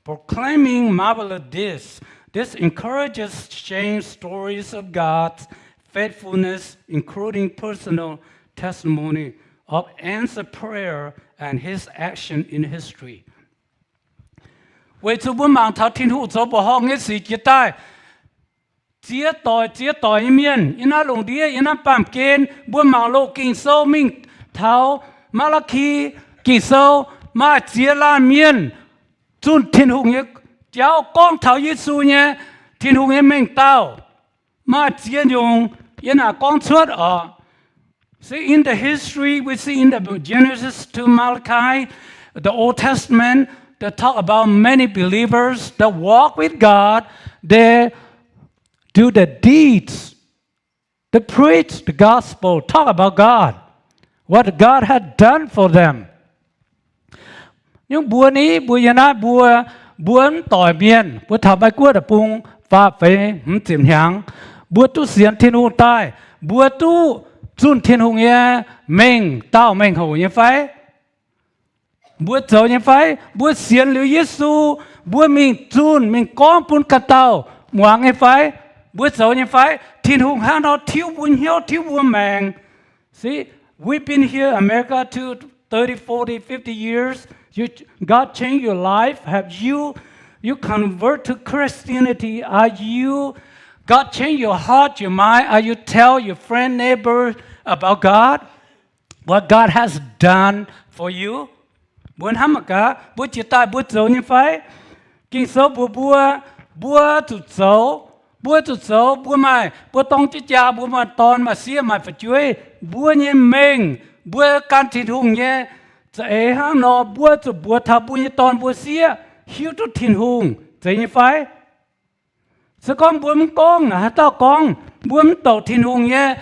Proclaiming marvelous deeds, this encourages sharing stories of God's faithfulness, including personal testimony of answered prayer and his action in history. Weic zuqc mbuo mangc taux Tin-Hungh zoux mbuoqc horngh nyei sic jiex daaih, ziex doic ziex doic nyei mienh yiem naaiv lungh ndiev, yiem naaiv baamh gen, mbuo mangc loz Ging-Sou mingh taux Maa^laa^ki Ging-Sou, maaih ziex laanh mienh zunh Tin-Hungh nyei jauv gorngv taux Yesu nyei, Tin-Hungh nyei mengh dauh. Maaih ziex nyungc yie naaic gorngv cuotv oc. See, in the history, we see in the Genesis to Malachi, the Old Testament, they talk about many believers that walk with God, they do the deeds, they preach the gospel, talk about God, what God had done for them. Nyungc mbuo ni, mbuo yiem naaiv mbuo, mbuo mv doic mienh, mbuo taux Meiv Guoqv deic-bung faah feix hmz ziepc hnyangx, mbuo duqv sienx Tin-Hungh daaih, mbuo duqv zunh Tin-Hungh nyei mengh dauh mengh hoc nyei fai? Mbuo zoux nyei fai? Mbuo sienx liuz Yesu, mbuo mingh zunh mingh gorngv bun ganh dauh muangx nyei fai? Mbuo zoux nyei fai? Tin-Hungh hnangv nor tiuv mbuo hnyouv, tiuv mbuo maengc. See, we've been here America to thirty, forty, fifty years. You, God changed your life. Have you, you convert to Christianity? Are you, God change your heart, your mind? Are you tell your friend, neighbor about God? What God has done for you? Mbuo hnamv mangc gaax, mbuo jiex daaih mbuo zoux nyei fai? Ging-Sou mbuox mbuo, mbuo zuqc zoux, mbuo zuqc zoux, mbuo maaih, mbuo dorng jienv jaa, mbuo maaih dorn, maaih sieqv, maaih fu'jueiv, Mbuo nyei mengh, mbuo gan Tin-Hungh nyei za'eix hnangv nor, mbuo zuqc mbuox taux mbuo nyei dorn mbuo sieqv hiuv duqv Tin-Hungh, zeiz nyei fai? Se gorngv mbuo mv gorngv, haaix dauh gorngv? Mbuo mv douc Tin-Hungh nyei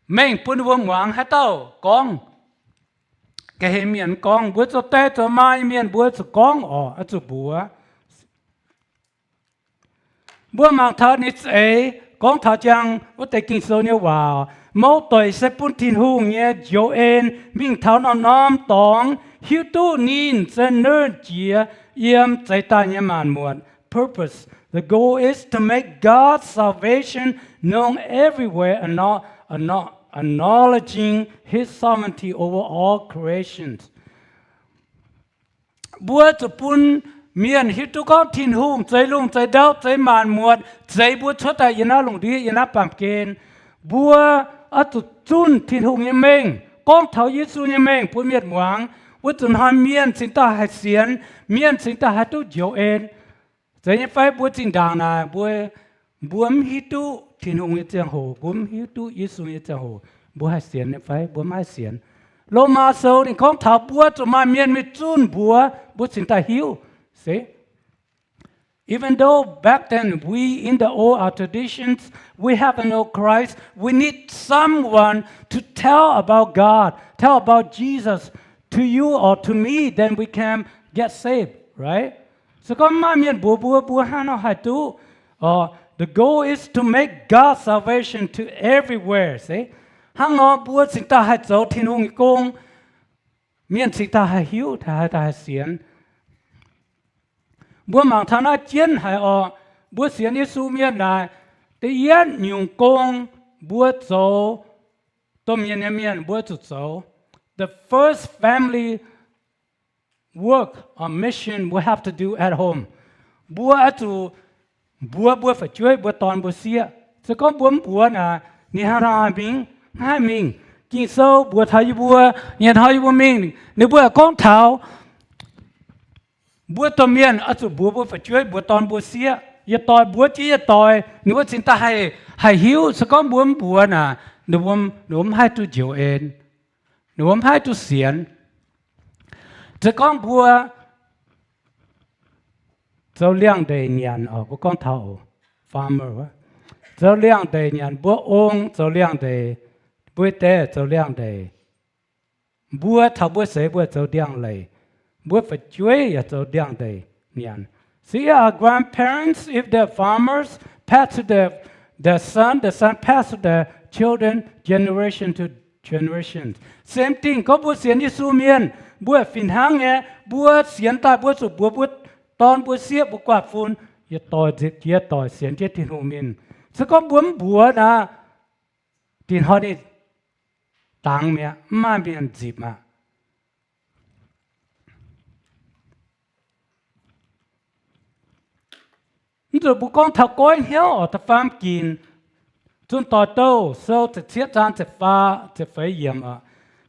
mengh bun ninh mbuo muangx, haaix dauh gorngv? Ga'hlen mienh mv gorngv. Mbuo zoux die zoux maa nyei mienh mbuo zuqc gorngv oc, oix zuqc mbuox. Mbuo mangc taux ninh za'eix gorngv taux jangx wuov deix Ging-Sou nyei waac. Mouv doic se bun Tin-Hungh nyei njoux en mingh taux norm-norm dorngx, hiuv duqv ninh se nernh jiex yiem zeix daaih nyei maanc muotc. Purpose. The goal is to make God's salvation known everywhere, acknowledging His sovereignty over all creations. Mbuo zuqc bun mienh hiuv duqv gorngv Tin-Hungh zeix lungh zeix ndau, zeix maanc muotc, zeix mbuo cuotv daaih yiem naaiv lungh ndiev, yiem naaiv baamh gen. Mbuo oix zuqc zunh Tin-Hungh nyei mengh, gorngv taux Yesu nyei mengh bun mienh muangx. Wuov zuqc hnoi mienh cingx daaih haih sienx, mienh cingx daaih haih duqv njoux en. Zeiz nyei fai? Mbuo zinh ndaangc naaic, mbuo, mbuo mv hiuv duqv Tin-Hungh nyei ziangh hoc, mbuo mv hiuv duqv Yesu nyei ziangh hoc, mbuo haih sienx nyei fai? Mbuo mv haih sienx. Lomaa Sou ninh gorngv taux mbuo zuqc maaih mienh mingh zunh mbuox, mbuo cingx daaih hiuv. See? Even though back then we in the old, our traditions, we have no Christ, we need someone to tell about God, tell about Jesus to you or to me, then we can get saved, right? Se gorngv maaih mienh mbuox mbuo, mbuo hnangv nor haih duqv. Or the goal is to make God's salvation to everywhere. See? Hnangv nor mbuo cingx daaih haih zoux Tin-Hungh nyei gong. Mienh cingx daaih haih hiuv, haih daaih haih sienx. Mbuo mangc taux naaiv jienv haic oc. Mbuo sienx Yesu mienh naaic, da'yietv nyungc gong mbuo zoux, domh mienh nyei mienh mbuo zuqc zoux. The first family work or mission we have to do at home. Mbuo oix zuqc mbuox mbuo fu'jueiv, mbuo dorn mbuo sieqv. Se gorngv mbuo mv mbuox naaic, ninh hnangv haaix mingh? Mv haih mingh. Ging-Sou mbuox taux yie mbuo, nyic hnoi yie mbuo mingh, ninh mbuo gorngv taux mbuo domh mienh oix zuqc mbuox mbuo fu'jueiv, mbuox dorn mbuo sieqv, yietc doic mbuox jienv yietc doic, ninh mbuo cingx daaih haih, haih hiuv. Se gorngv mbuo mv mbuox naaic, ninh mbuo mv haih duqv njoux en, ninh mbuo mv haih duqv sienx. Se gorngv mbuo zoux liangx-ndeic nyanc oc, mbuo gorngv taux farmer, zoux liangx-ndeic nyanc, mbuo ong zoux liangx-ndeic, mbuo deix zoux liangx-ndeic, mbuo taux mbuo seix mbuo zoux ndiangx-leiz, mbuo fu'jueiv yaac zoux ndiangx-ndeic nyanc. See, our grandparents, if they're farmers, pass to their, their son, the son pass to their children, generation to generation. Same thing, gorngv mbuo sienx Yesu mienh, mbuo fih hnangv nyei, mbuo sienx daaih mbuo zuqc mbuox mbuo dorn mbuo sieqv mbuo guaav fun, yietc doic nzipc jiez doic sienx jienv Tin-Hungh mienh. Se gorngv mbuo mv mbuox naaic, dingc hnoi ninh dangx mi'aqv, mv maaih mienh nzipc aqv. Mv zuqc mbuo gorngv taux goiv hnyouv oc, da'faam ginc, Zunh Doic Douh sou ziepc cietv zaang ziepc faam, ziepc feix yiemc oc.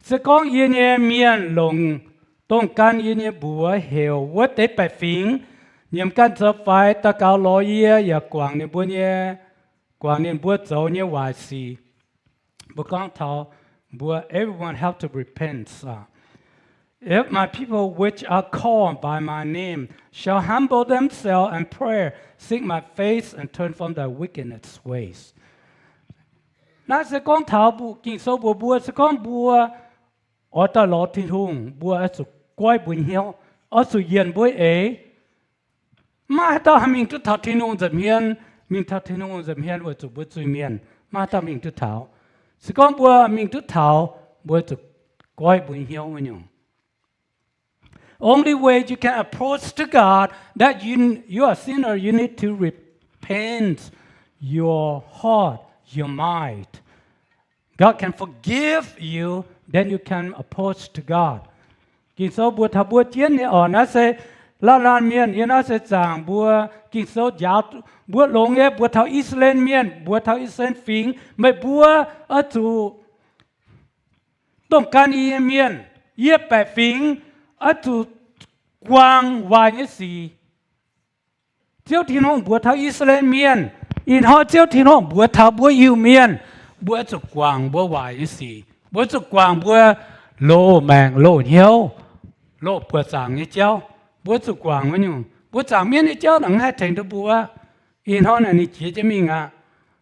Se gorngv yie nyei mienh longc dongh gan yie nyei mbuox heuc wuov deix baeqc fingx, nyiemc ganh zoux faix, daux gaux lorz yie, yaac guangc ninh mbuo nyei, guangc ninh mbuo zoux nyei waaic sic. Mbuo gorngv taux mbuo, everyone have to repent. If my people, which are called by my name, shall humble themselves and pray, seek my face, and turn from their wickedness ways. Naaiv se gorngv taux mbuo, Ging-Sou mbuox mbuo, se gorngv mbuo oix daaih lorz Tin-Hungh, mbuo oix zuqc goiv mbuo hnyouv, oix zuqc yienc mbuo eix. Maiv maaih haaix dauh haih mingh duqv taux Tin-Hungh nza'hmien, mingh taux Tin-Hungh nza'hmien weic zuqc mbuo zuiz-mienh, maiv maaih haaix dauh mingh duqv taux. Se gorngv mbuo mingh duqv taux, mbuo zuqc goiv mbuo hnyouv wuov nyungc. Only way you can approach to God, that you, you are a sinner, you need to repent your heart, your mind. God can forgive you, then you can approach to God. Ging-Sou mbuox taux mbuo jienv nyei oc, naaiv se laanh laanh mienh, yie naaiv se zaangc mbuo Ging-Sou njaaux, mbuo longx nyei, mbuox taux I^saa^laa^en Mienh, mbuox taux I^saa^laa^en Fingx, meih mbuo oix zuqc dongh gan yie nyei mienh, yie baeqc fingx, oix zuqc guangc waaic nyei sic. Ziouv Tin-Hungh mbuox taux I^saa^laa^en Mienh, ih hnoi Ziouv Tin-Hungh mbuox taux mbuo Iu-Mienh, Mbuo zuqc guangc mbuo waaic nyei sic. Mbuo zuqc guangc mbuo loz-maengc, loz-hnyouv, loz-buoqc zaangc nyei jauv. Mbuo zuqc guangc wuov nyungc. Mbuo zaangc mienv nyei jauv naaic mv haih tengx duqv mbuo. Ih hnoi naaic ninh jiex jienv mingh aqv.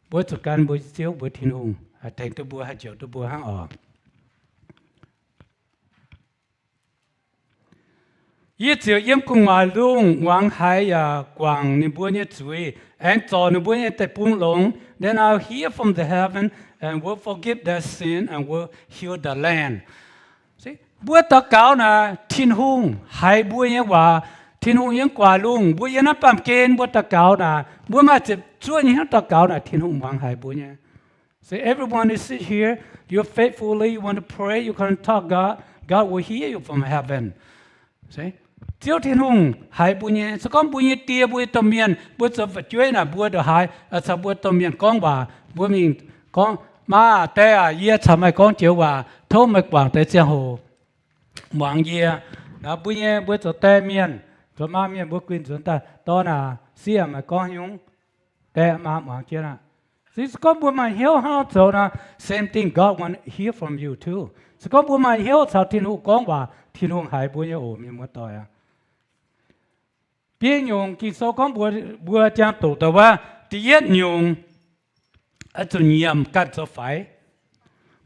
Mbuo zuqc gan mbuo nyei Ziouv, mbuo Tin-Hungh haih tengx duqv mbuo, haih njoux duqv mbuo hnangv oc. Yie ziouc yiem gu'nguaaic lungh muangx haiz yaac guangc ninh mbuo nyei zuiz, aengx zorc ninh mbuo nyei deic-bung longx. Then I'll hear from the heaven and will forgive their sin and will heal the land. Mbuo daux gaux naaic, Tin-Hungh haiz mbuo nyei waac. Tin-Hungh yiem gu'nguaaic lungh, mbuo yiem naaiv baamh gen mbuo daux gaux naaic, mbuo maaih ziepc zuoqv nyei hnyouv daux gaux naaic, Tin-Hungh muangx haiz mbuo nyei. Say, everyone is sit here, you're faithfully, you want to pray, you can talk God, God will hear you from heaven. Ziouv Tin-Hungh haiz mbuo nyei. Se gorngv mbuo nyei die, mbuo nyei domh mienh, mbuo zoux fu'jueiv naaic, mbuo ndongc haaix caux mbuo domh mienh gorngv waac, mbuo mingh gorngv, Maa, Die aac, yie caux meih gorngv joux waac, tov meih guangc deix ziangh hoc muangx yie. Naaiv mbuo nyei, mbuo zoux die mienh, zoux maa mienh, mbuo guinh nzuonx daaih, Dorn aac, sieqv aac, meih gorngv nyungc, Die, maa, muangx jienv aqv. Se gorngv mbuo maaih hnyouv hnangv nor zoux nor, same thing, God want hear from you too. Se gorngv mbuo maaih hnyouv caux Tin-Hungh gorngv waac, Tin-Hungh haiz mbuo nyei oc, mienh muoz-doic aac. Biei nyungc Ging-Sou gorngv mbuo, mbuo jangx doqc daaih wuov, da'yietv nyungc, oix zuqc nyiemc ganh zoux faix.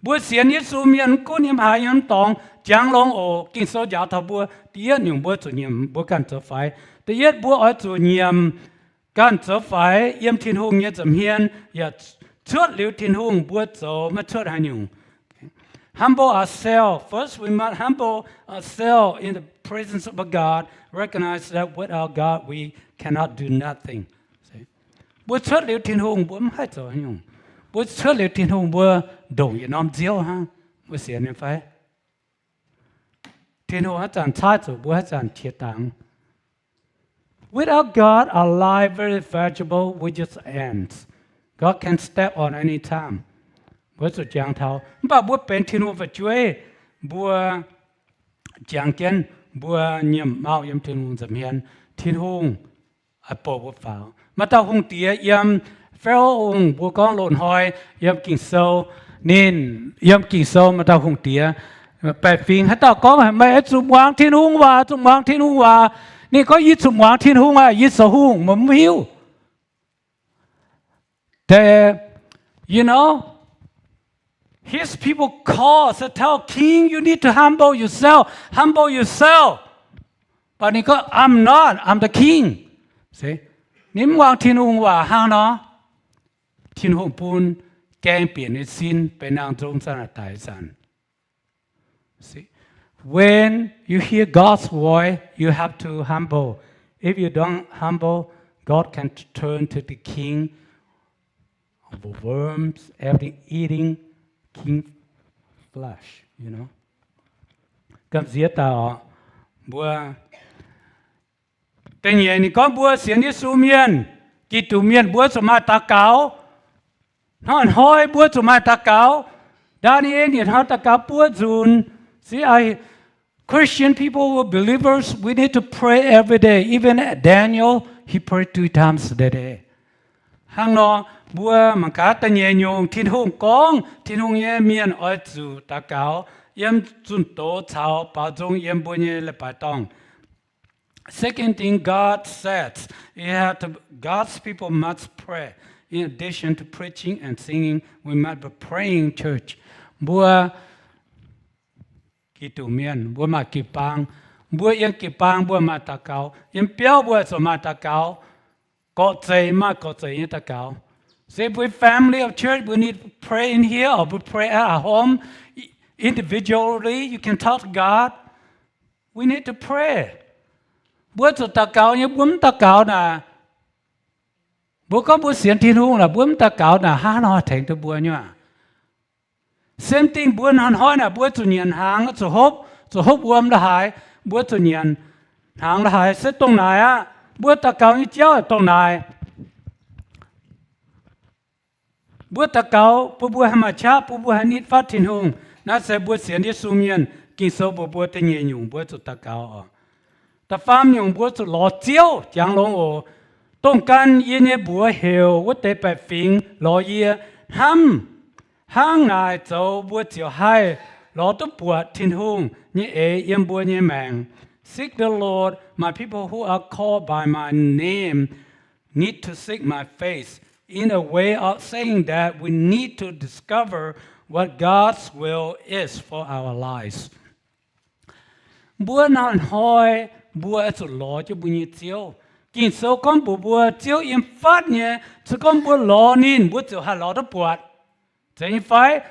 Mbuo sienx Yesu mienh mv gunv yiem haaix yiem dorngx, jangx longx oc, Ging-Sou njaaux taux mbuo, da'yietv nyungc mbuo zuqc nyiemc mbuo ganh zoux faix. Da'yietv mbuo oix zuqc nyiemc ganh zoux faix yiem Tin-Hungh nyei nza'hmien, yaac cuotv liuz Tin-Hungh mbuo zoux maiv cuotv haaix nyungc. Humble ourselves. First, we must humble ourselves in the presence of God, recognize that without God we cannot do nothing. Mbuo cuotv liuz Tin-Hungh mbuo mv haih zoux haaix nyungc. Mbuo cuotv liuz Tin-Hungh mbuo ndongc yietc norm nziouv hnangv. Mbuo sienx nyei fai? Tin-Hungh haaix zanc caaiv zuqc mbuo haaix zanc qiex dangx. Without God, our life very fragile, we just ants. God can step on any time. Mbuo zuqc jangx taux, mv baac mbuo benx Tin-Hungh fu'jueiv, mbuo jangx jienv, mbuo nyiemc mauh yiem Tin-Hungh nza'hmien. Tin-Hungh bouh mbuo faaux. Maaih dauh hungh diex yiem Faalo Ong, mbuo gorngv loz-hnoi yiem Ging-Sou, ninh yiem Ging-Sou maaih dauh hungh diex, baeqc fingx haaix dauh gorngv, meih oix zuqc muangx Tin-Hungh waac, zuqc muangx Tin-Hungh waac. Ninh gorngv, yie zuqc muangx Tin-Hungh aqv, yie zoux hungh, meih mv hiuv. They, you know, his people call, say, tell king, you need to humble yourself, humble yourself. But ninh gorngv, I'm not, I'm the king. Se, ninh mv muangx Tin-Hungh waac hnangv nor, Tin-Hungh bun gaeng bieqc ninh sin benx nangh nzong zanc daic zanc. See, when you hear God's voice, you have to humble. If you don't humble, God can turn to the king of the worms, everything eating king flesh, you know. Gamh nziex daaih oc, mbuo da'nyeic ninh gorngv mbuo sienx Yesu mienh, Giduc mienh mbuo zuqc maaih daux gaux. Hnoi-hnoi mbuo zuqc maaih daux gaux. Ndaa^ni^en yietc hnoi daux gaux buo nzunc. See, I, Christian people, believers, we need to pray every day. Even Daniel, he prayed three times a day. Hnangv nor, mbuo mangc gaax da'nyeic nyungc Tin-Hungh gorngv, Tin-Hungh nyei mienh oix zuqc daux gaux yiem zunh doz caux baaux nzung yiem mbuo nyei leiz-baaix dorngh. Second thing God says, it has to, God's people must pray. In addition to preaching and singing, we must be praying church. Mbuo Giduc mienh, mbuo maaih jiu-baang. Mbuo yiem jiu-baang mbuo maaih daux gaux. Yiem biauv mbuo zuqc maaih daux gaux. Gorqv-zeih maaih gorqv-zeih nyei daux gaux. Say, we family of church, we need to pray in here or we pray at our home. Individually, you can talk to God. We need to pray. Mbuo zuqc daux gaux nyei, mbuo mv daux gaux naaic, mbuo gorngv mbuo sienx Tin-Hungh naaic, mbuo mv daux gaux naaic, hnangv haaix nor tengx duqv mbuo nyei aqv? Same thing, mbuo hnoi-hnoi naaic, mbuo zuqc nyanc hnaangx, zuqc hopv, zuqc hopv wuom la'haaix, mbuo zuqc nyanc hnaangx la'haaix se dongh naaic aqv. Mbuo daux gaux nyei jauv dongh naaic. Mbuo daux gaux bun mbuo haih maaih qaqv, bun mbuo haih nitv fatv Tin-Hungh. Naaiv se mbuo sienx Yesu mienh, Ging-Sou mbuox mbuo da'nyeic nyungc mbuo zuqc daux gaux oc. Da'faam nyungc mbuo zuqc lorz Ziouv, jangx longx oc. Dongh gan yie nyei mbuox heuc wuov deix baeqc fingx lorz yie, hnamv, Hnangv naaic zoux mbuo ziouc haih lorz duqv buatc Tin-Hungh nyei eix yiem mbuo nyei maengc. Seek the Lord, my people who are called by my name need to seek my face, in a way of saying that we need to discover what God's will is for our lives. Mbuo hnoi-hnoi mbuo oix zuqc lorz jienv mbuo nyei Ziouv. Ging-Sou gorngv mbuox mbuo, Ziouv yiem fatv nyei. Se gorngv mbuo lorz ninh, mbuo ziouc haih lorz duqv buatc. Zeiz nyei fai?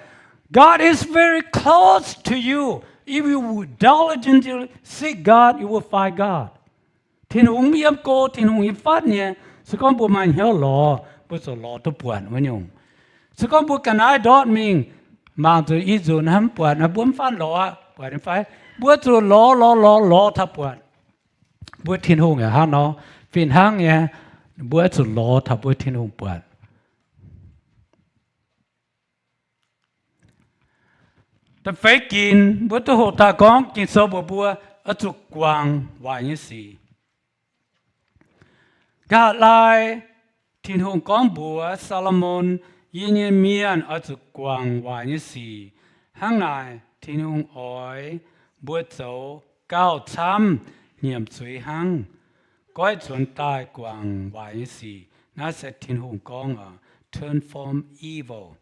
God is very close to you. If you would diligently seek God, you will find God. Tin-Hungh mv yiem go, Tin-Hungh yiem fatv nyei. Se gorngv mbuo maaih hnyouv lorz, mbuo ziouc lorz duqv buatc wuov nyungc. Se gorngv mbuo ga'naaiv ndortv mingh, mangc zuqc i nzunc hnamv buatc, mbuo mv faanv lorz aqv, buatc nyei fai? Mbuo zuqc lorz, lorz, lorz, lorz taux buatc mbuo Tin-Hungh yaac hnangv nor. Fih hnangv nyei, mbuo zuqc lorz taux mbuo Tin-Hungh buatc. Da'feix ginc mbuo duqv hoqc daaih gorngv Ging-Sou mbuox mbuo oix zuqc guangc waaic nyei sic. Nqa'haav laai Tin-Hungh gorngv mbuox Saa^lo^morn, Yie nyei mienh oix zuqc guangc waaic nyei sic. Hnangv naaic Tin-Hungh oix mbuo zoux gauh camv nyiemc zuiz hnangv. Goiv nzuonx daaih guangc waaic nyei sic. Naaiv se Tin-Hungh gorngv, turn from evil.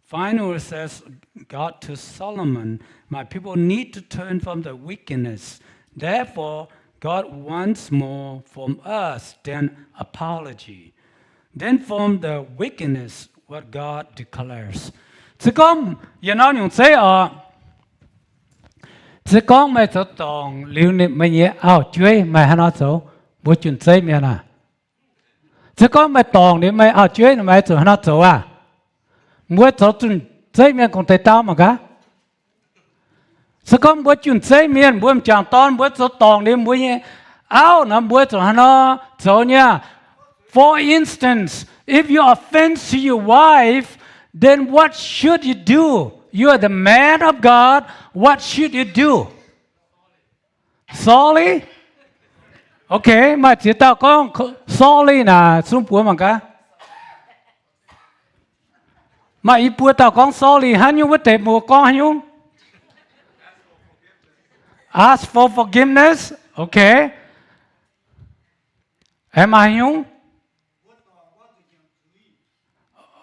Finally says God to Solomon, My people need to turn from the wickedness. Therefore, God wants more from us than apology, than from the wickedness what God declares. Se gorngv yietc norm nyungc zeiv oc, se gorngv meih zoux dorngc liuz meih nyei auv-jueiv, meih haaix nor zoux? Mbuo jun-zeiv mienh aah, se gorngv meih dorngc liuz meih auv-jueiv, meih zuqc haaix nor zoux aah? Mbuo zoux jun-zeiv mienh gorngv deix dau mangc gaax. Se gorngv mbuo jun-zeiv mienh, mbuo m'jangc dorn, mbuo zoux dorngc liuz mbuo nyei auv nor, mbuo zuqc haaix nor zoux nyei? For instance, if you offend to your wife, then what should you do? You are the man of God. What should you do? Sorry? Okay, maaih ziex dauh gorngv sorry naaic, sung buoz mangc gaax. Maaih i buo dauh gorngv sorry, haaix nyungc wuov deix mbuo gorngv haaix nyungc? Ask for forgiveness. Okay. Aengx maaih haaix nyungc?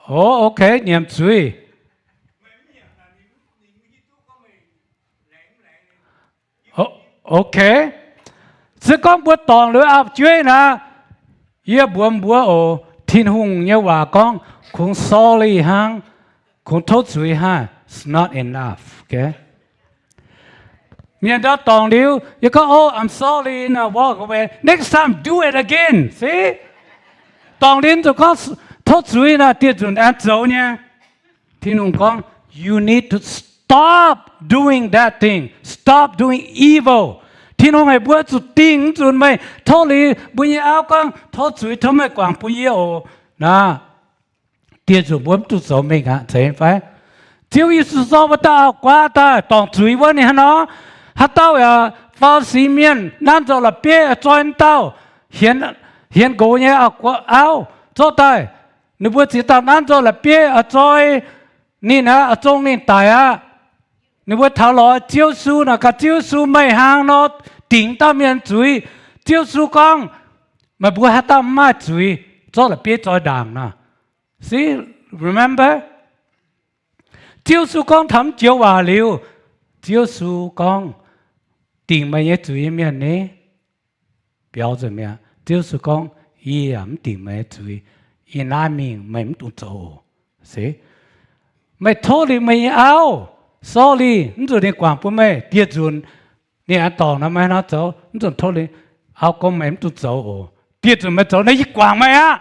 Oh, okay, nyiemc zuiz. Okay. Se gorngv mbuo dorngc liuz auv-jueiv naaic, yie mbuox mbuo oc, Tin-Hungh nyei waac gorngv kungx sorry hnangv, kungx tov zuiz hnangv, it's not enough. Okay. Mienh ndau dorngc liuz, yie gorngv, Oh, I'm sorry, and I walk away. Next time, do it again. See? Dorngc liuz zuqc gorngv tov zuiz naaic, dieh nzunc aengx zoux nyei. Tin-Hungh gorngv, You need to stop doing that thing. Stop doing evil. Tin-Hungh haiz mbuo zuqc dingh nzunc meih tov liuz mbuo nyei auv gorngv, Tov zuiz, tov meih guangc bun yie oc. Naaic, dieh nzunc mbuo mv dungx zoux mingh aqv, zeiz fai? Ziouv Yesu zorqv wuov dauh auv-guaav daaih dorngc zuiz wuov, ninh hnangv nor, haaix dauh yaac Faa^li^si Mienh nanv nzoih la'bieiv oix zoi wuov dauh, hienx, hienx nqox nyei auv, zorqv daaih. Ninh mbuo ziex dauh nanv nzoih la'bieiv oix zoi ninh aqv, oix zong ninh daic aqv. Ninh mbuo taux lorz Ziouv Yesu naaic, Gaax Ziouv Yesu, meih haaix nor dingc dauh mienh zuiz? Ziouv Yesu gorngv, Meih mbuo haaix dauh mv maaih zuiz, zorqv la'bieiv zoi ndaangc nor. See, remember? Ziouv Yesu gorngv taux mv joux waac liuz, Ziouv Yesu gorngv, Dingc meih nyei zuiz nyei mienh ni? Biaux nzengc mi'aqv. Ziouv Yesu gorngv, Yie yaac mv dingc meih nyei zuiz. Ih naaiv mingh meih mv dungx zoux. Se, meih tov liuz meih nyei auv, sorry, mv zuqc ninh guangc bun meih. Dieh nzunc ninh aengx dorngc nor, meih hnangv zoux, mv zuqc tov liuz, auv gorngv, Meih mv dungx zoux oc. Dieh nzunc meih zoux nor, yie guangc meih aqv.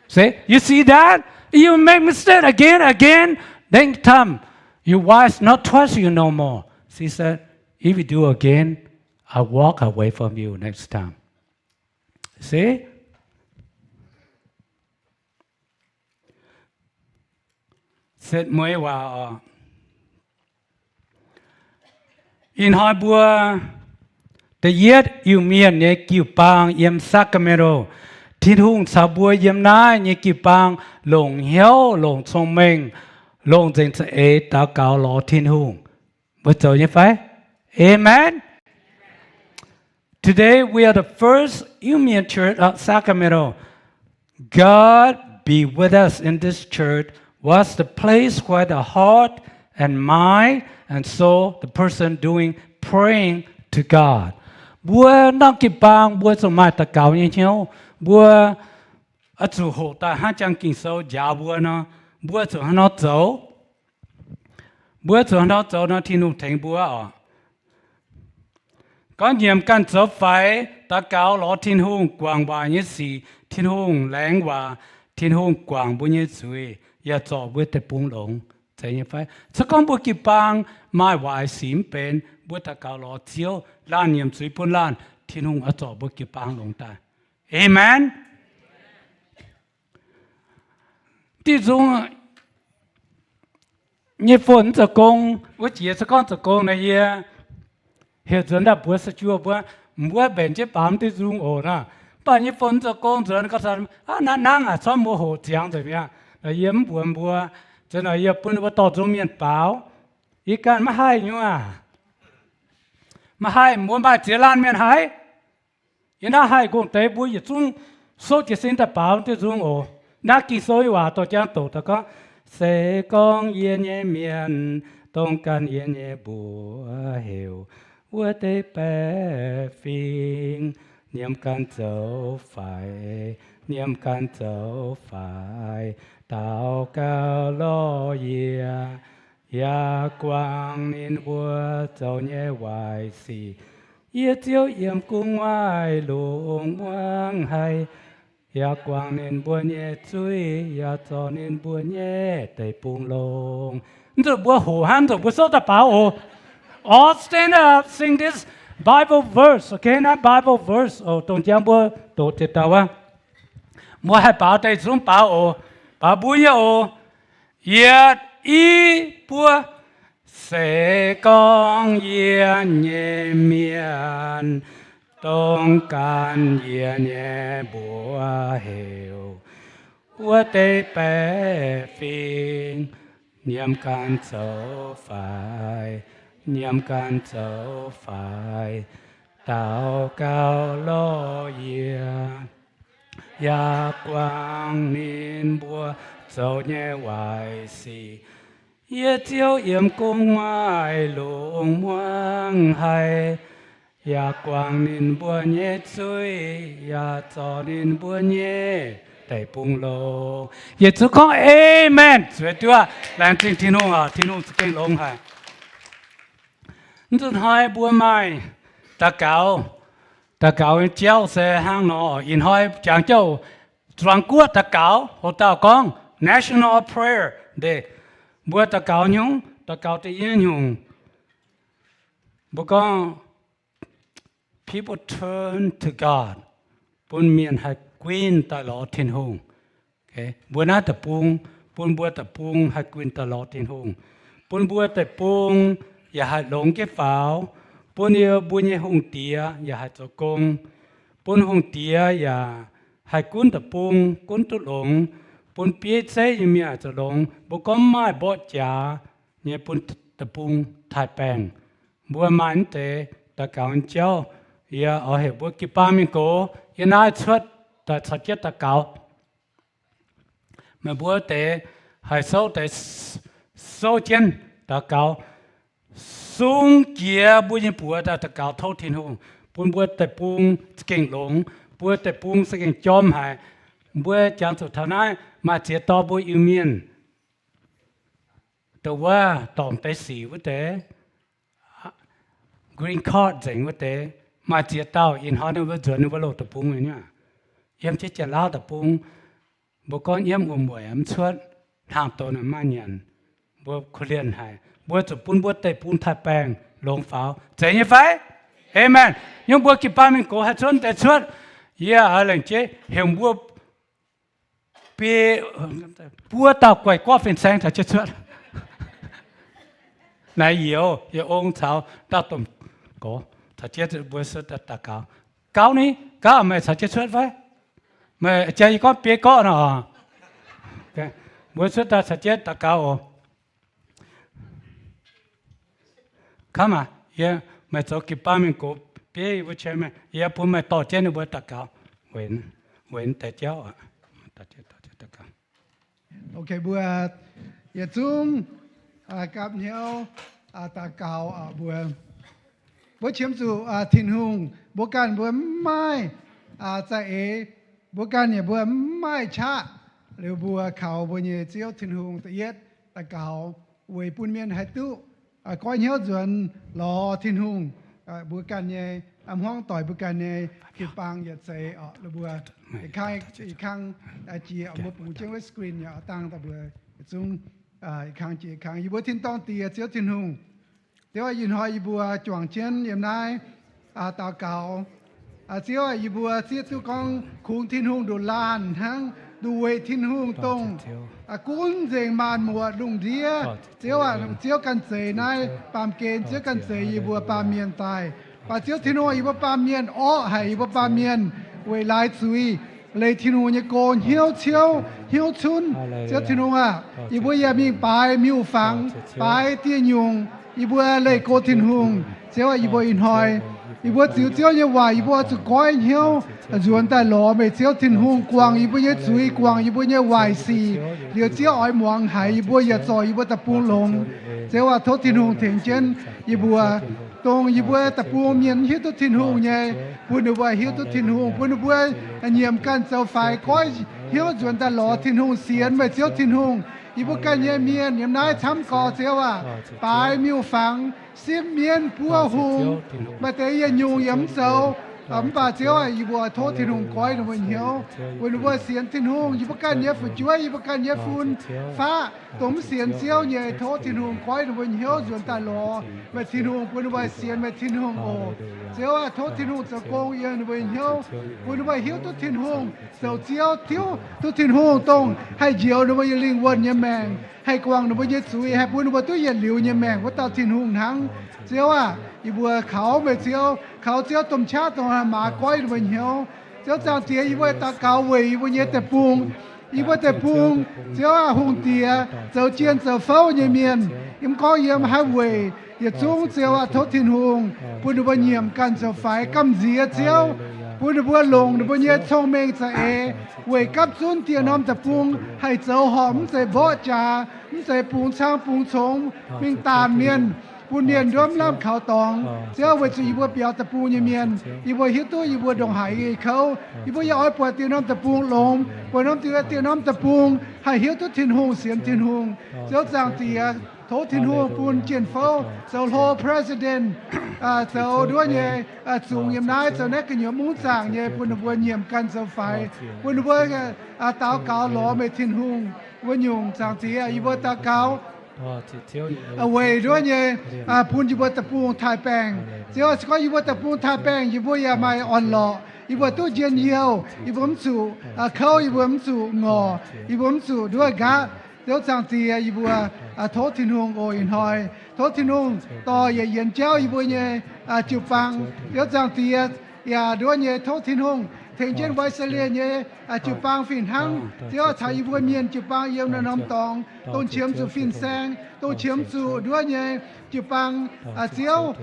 See, you see that? You make mistake again, again. Next time, your wife not trust you no more. She said, If you do again, I walk away from you next time. See? Setv mueiz waac oc. Ih hnoi mbuo da'yietv Iu-Mienh nyei jiu-baang yiem Sacramento. Tin-Hungh caux mbuo yiem naaiv nyei jiu-baang longc hnyouv, longc cong-mengh, longc nzengc za'eix daux gaux lorz Tin-Hungh. Mbuo zoux nyei fai? Amen. Today we are the first Iu Mien Church of Sacramento. God be with us in this church was the place where the heart and mind and soul, the person doing praying to God. Mbuo norm jiu-baang mbuo zuqc maaih daux gaux nyei hnyouv. Mbuo oix zuqc hoqc daaih hnangv jangx Ging-Sou njaaux mbuo nor, mbuo zuqc hnangv nor zoux. Mbuo zuqc hnangv nor zoux nor, Tin-Hungh tengx mbuo oc. Gorngv nyiemc ganh zoux faix daux gaux lorz Tin-Hungh guangc waac nyei sic, Tin-Hungh laengz waac, Tin-Hungh guangc mbuo nyei zuiz, yaac zorc mbuo deic-bung longx. Zeiz nyei fai? Se gorngv mbuo jiu-baang maaih waaic sic mv benx, mbuo daux gaux lorz Ziouv, laanh nyiemc zuiz bun laanh, Tin-Hungh oix zorc mbuo jiu-baang longx daaih. Amen. Diuh nzung nyei fon zoux gong, wuov jiex se gorngv zoux gong nor, yie heuc nzuonx daaih mbuox sa juoh mbuo, mbuo mbenc jienv baamz diuh nzung oc naaic. Mv baac nyei fon zoux gong nzuonx gau, naaiv nangv aac, corc mbuo hoqc ziangx nzengc mi'aqv. Yie mv mbuox mbuo, nzunc naaic yie bun mbuo dorh nzung mienh baaux. Yie ganh maiv haih nyei aac. Maiv haih, mbuo maaih ziex laanh mienh haiz. Yie naaiv haih gorngv deix mbuo yietc zungv souv jiez sin daaih baaux diuh nzung oc. Naaiv Ging-Sou nyei waac dorh jangx doqc daaih gorngv, se gorngv yie nyei mienh dongh ganh yie nyei mbuox heuc, wuov deix baeqc fingx nyiemc ganh zoux faix, nyiemc ganh zoux faix, daux gaux lorz yie, yaac guangc ninh mbuo zoux nyei waaic sic. Yie Ziouv yiem gu'nguaaic lungh muangx haic, yaac guangc ninh mbuo nyei zuiz, yaac zorc ninh mbuo nyei deic-bung longx. Mv zuqc mbuo hoqc hnangv, mv zuqc mbuo souv daaih baaux oc. All stand up, sing this Bible verse, okay? Naaiv Bible verse oc, dongh jangx mbuo doqc ziepc dauh wuov. Mbuo haih baaux deix zungv baaux oc. Baaux mbuo nyei oc. Yietc, i, buo. Se gorngv yie nyei mienh dongh ganh yie nyei mbuox heuc, wuov deix baeqc fingx nyiemc ganh zoux faix, nyiemc ganh zoux faix, daux gaux lorz yie, yaac guangc ninh mbuo zoux nyei waaic sic. Yie Ziouv yiem gu'nguaaic lungh muangx haic, yaac guangc ninh mbuo nyei zuiz, yaac zorc ninh mbuo nyei deic-bung longx. Yietc zungv gorngv Amen. Zueiz duqv. Laengz zingh Tin-Hungh oc. Tin-Hungh za'gengh longx haic. Mv zuqc hnoi mbuo maaih daux gaux, daux gaux nyei jauv se hnangv nor. Ih hnoi jangx jauv zuangx guoqv daux gaux, hoc dauh gorngv National Prayer Day. Mbuo daux gaux nyungc, daux gaux da'nyeic nyungc, mbuo gorngv People turn to God, bun mienh haih guinh daaih lorz Tin-Hungh. Mbuo naaiv deic-bung, bun mbuo deic-bung haih guinh daaih lorz Tin-Hungh, bun mbuo deic-bung yaac haih longx jienv faaux, bun yie mbuo nyei hungh diex yaac haih zoux gong, bun hungh diex yaac haih gunv deic-bung, gunv duqv longx, bun bieiv zeiv nyei mienh haih zoux longx. Mbuo gorngv maaih mborqv jaax nyei bun deic-bung taaih baengh. Mbuo maaih mv deix daux gaux nyei jauv, yie oix heuc mbuo jiu-baang mingh gox. Yie naaiv cuotv daaih caux jienv daux gaux. Meih mbuo deix haih souv deix souv jienv daux gaux, sung jiex mbuo nyei buoz daaih daux gaux tov Tin-Hungh bun mbuo deic-bung za'gengh longx, mbuo deic-bung za'gengh jorm haic. Mbuo jangx zuqc taux naaiv maaih ziex dauh mbuo Iu-Mienh, dongh wuov dorngc deix sic wuov deix, green card nzengc wuov deix, maaih ziex dauh ih hnoi ninh mbuo nzuonx ninh mbuo loz deic-bung nyei. Yiem jienv Janx-Laauv deic-bung, mbuo gorngv yiem wuom-mueic mv cuotv, hnaangx-douz maaih nyanc, mbuo korv-lienh haic. Mbuo zuqc bun mbuo deic-bung taaih baengh longx faaux. Zeiz nyei fai? Amen. Yiem mbuo jiu-baang mingh gox haih cuotv deix cuotv, yie oix lengc jeiv heuc mbuo biei, buo dauh guaix gorqv fin-saeng caux jienv cuotv. Naaiv youz, yie ong caux dauh domh gorx caux jienv mbuo cuotv daaih daux gaux. Gauv ni, gauv meih caux jienv cuotv fai? Meih jaa yie gorngv biei gorqv nor. Mbuo cuotv daaih caux jienv daux gaux oc. Kamv aac, yie meih zoux jiu-baang mienh gox bieiv yie mbuo qiemx meih, yie bun meih dorh jienv ninh mbuo daux gaux, weic, weic deix jauv. Ok, mbuo yietc zungv gapv hnyouv daux gaux mbuo. Mbuo qiemx zuqc Tin-Hungh, mbuo ganh mbuo mv maaih za'eix, mbuo ganh yaac mbuo mv maaih qaqv. Liuz mbuo kaux mbuo nyei Ziouv Tin-Hungh da'yietv daux gaux weic bun mienh haih duqv goiv hnyouv nzuonx lorz Tin-Hungh. Mbuo ganh nyei hmuangv doic, mbuo ganh nyei jiu-baang yietc zeiz oc. Mbuo i kang, i kang jiex mbuo bungx jienv wuov screen yaac dangh daaih mbuo yietc zungv i kang jiex i kang. Yie mbuo tin-dorngh Diex, Ziouv Tin-Hungh, Ziouv aac, ih hnoi yie mbuo juangc jienv yiem naaiv daux gaux. Ziouv aac, yie mbuo zieqv duqv gorngv kungx Tin-Hungh nduqc laanh hnangv, nduqc weic Tin-Hungh dongh gunv nzengc maanc muotc lungh ndiev. Ziouv aac, Ziouv ganh zeix naaiv baamh gen, Ziouv ganh zeix yie mbuo baamh mienh daaih. Mv baac Ziouv Tin-Hungh, yie mbuo baamh mienh orqv haic yie mbuo baamh mienh weic laaix zuiz, leiz Tin-Hungh nyei go hnyouv ciouv hnyouv cunv. Ziouv Tin-Hungh aah, yie mbuo yaac mingh baaix miuc-fangx, baaix dieh nyungc, yie mbuo leih go Tin-Hungh. Ziouv aac, yie mbuo ih hnoi, yie mbuo ziux Ziouv nyei waac, yie mbuo oix zuqc goiv hnyouv nzuonx daaih lorz meih Ziouv Tin-Hungh guangc yie mbuo nyei zuiz, guangc yie mbuo nyei waaic sic. Liuz Ziouv oix muangx haiz yie mbuo yaac zorc yie mbuo deic-bung longx. Ziouv aac, tov Tin-Hungh tengx jienv yie mbuo, dongh yie mbuo deic-bung mienh mv hiuv duqv Tin-Hungh nyei, bun ninh mbuo hiuv duqv Tin-Hungh, bun ninh mbuo nyiemc ganh zoux faix, goiv hnyouv nzuonx daaih lorz Tin-Hungh, sienx meih Ziouv Tin-Hungh. Yie mbuo ganh nyei mienh yiem naaiv camv gorx, Ziouv aac, baaix miuc-fangx, simv mienv, buov hungh, maaih deix yietc nyungc yaac mv zoux. Mv baac Ziouv aac, yie mbuo tov Tin-Hungh goiv ninh mbuo hnyouv, weic ninh mbuo sienx Tin-Hungh. Yie mbuo ganh nyei fu'jueiv, yie mbuo ganh nyei fun-faqv, dongh mv sienx Ziouv nyei, tov Tin-Hungh goiv ninh mbuo hnyouv nzuonx daaih lorz meih Tin-Hungh, bun ninh mbuo sienx meih Tin-Hungh oc. Ziouv aac, tov Tin-Hungh zoux gong yiem ninh mbuo nyei hnyouv, bun ninh mbuo hiuv duqv Tin-Hungh, zoux Ziouv, hiuv duqv Tin-Hungh dongh haih njoux ninh mbuo nyei lingh wuonh nyei maengc, haih guangc ninh mbuo nyei zuiz, haih bun ninh mbuo duqv yietc liuz nyei maengc wuov dauh Tin-Hungh hnangv. Ziouv aac, yie mbuo kaux meih Ziouv, kaux Ziouv domh qaqv dongh maaz goiv ninh mbuo hnyouv. Ziouv Zaangc Diex, yie mbuo daux gaux weic yie mbuo nyei deic-bung. Yie mbuo deic-bung, Ziouv aac, hungh diex, zoux jien zoux fouv nyei mienh, yiem gorngv yiem haaix weic, yietc zungv Ziouv aac, tov Tin-Hungh bun ninh mbuo nyiemc ganh zoux faix gamh nziex Ziouv, bun ninh mbuo longc ninh mbuo nyei cong-mengh za'eix weic gapv zunv dieh norm deic-bung haih zoux horpc, mv zeiz mborqv jaax, mv zeiz bungx cang bungx congx mingh daanh mienh, bun mienh nduov mv lamh kaux dorngx. Ziouv, weic zuqc yie mbuo biaux deic-bung nyei mienh, yie mbuo hiuv duqv yie mbuo ndongc haaix nyei kouv. Yie mbuo yaac oix buatc dieh norm deic-bung longx, buatc norm dieh, dieh norm deic-bung haih hiuv duqv Tin-Hungh, sienx Tin-Hungh. Ziouv Zaangc Diex, tov Tin-Hungh bun jien-fouv zoux hlo, president, zoux nduov nyei, zungx yiem naaiv zoux naaiv gu'nyuoz mungv zaangc nyei, bun ninh mbuo nyiemc ganh zoux faix, bun ninh mbuo daux gaux lorz meih Tin-Hungh wuov nyungc. Zaangc Diex, yie mbuo daux gaux weic nduov nyei, bun yie mbuo deic-bung taaih baengh. Ziouv, se gorngv yie mbuo deic-bung taaih baengh, yie mbuo yaac maaih orn-lorqc, yie mbuo duqv njien-youh, yie mbuo mv zuqc kouv, yie mbuo mv zuqc ngorc, yie mbuo mv zuqc nduov nqaatv. Ziouv Zaangc Diex, yie mbuo tov Tin-Hungh oc ih hnoi. Tov Tin-Hungh dorh yietc yienx jauv yie mbuo nyei jiu-baang. Ziouv Zaangc Diex, yaac nduov nyei tov Tin-Hungh tengx jienv Wesley nyei jiu-baang fih hnangv. Ziouv, taux yie mbuo mienh jiu-baang yiem naaiv norm dorngx, dongh qiemx zuqc fin-saeng, dongh qiemx zuqc nduov nyei jiu-baang. Ziouv,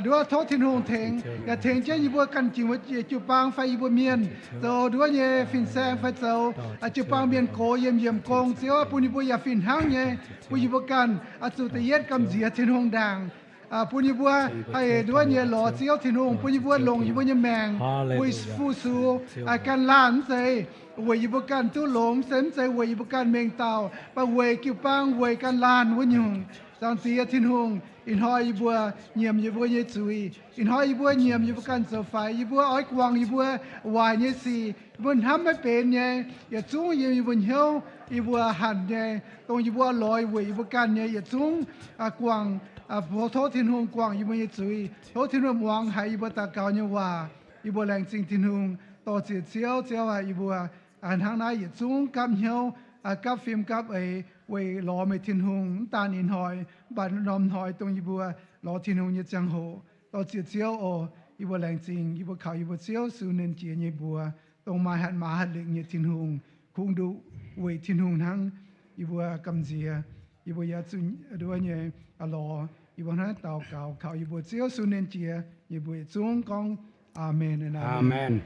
nduov tov Tin-Hungh tengx, yaac tengx jienv yie mbuo ganh jiex jiu-baang fai yie mbuo mienh zoux nduov nyei fin-saeng fai zoux jiu-baang mienh gox yiem yiemc gong. Ziouv, bun yie mbuo yaac fih hnangv nyei, bun yie mbuo ganh zuqc da'yietv gamh nziex Tin-Hungh ndaangc. Bun yie mbuo haih nduov nyei lorz Ziouv Tin-Hungh, bun yie mbuo longc yie mbuo nyei maengc weic fu-sux ganh laanh, mv zeiz weic yie mbuo ganh duqv longx, mv zeiz, mv zeiz weic yie mbuo ganh mengh dauh, mv baac weic jiu-baang, weic ganh laanh wuov nyungc. Zaangc Diex Tin-Hungh, ih hnoi yie mbuo nyiemc yie mbuo nyei zuiz. Ih hnoi yie mbuo nyiemc yie mbuo ganh zoux faix. Yie mbuo oix guangc yie mbuo waaic nyei sic, yie mbuo hnamv maiv benx nyei, yietc zungv yiem yie mbuo hnyouv yie mbuo hanc nyei, dongh yie mbuo lorz weic yie mbuo ganh nyei yietc zungv guangc, tov Tin-Hungh guangc yie mbuo nyei zuiz. Tov Tin-Hungh muangx haiz yie mbuo daux gaux nyei waac. Yie mbuo laengz zingh Tin-Hungh. Dorh ziec Ziouv, Ziouv aac, yie mbuo hnangv naaiv yietc zungv gapv hnyouv, gapv fim gapv eix weic lorz meih Tin-Hungh, mv daanh ih hnoi, mv baac norm hnoi dongh yie mbuo lorz Tin-Hungh nyei ziangh hoc. Dorh ziec Ziouv oc. Yie mbuo laengz zingh, yie mbuo kaux yie mbuo Ziouv Yesu nernh Jiex nyei mbuox, dongh maaih hatc maaz hatc lengc nyei Tin-Hungh, kungx nduqc weic Tin-Hungh hnangv. Yie mbuo gamh nziex, yie mbuo yaac zuqc nduov nyei lorz Yie mbuo hnangv daux gaux kaux yie mbuo Ziouv Yesu nyei nziex, yie mbuo yietc zungv gorngv, Aamen. Aamen.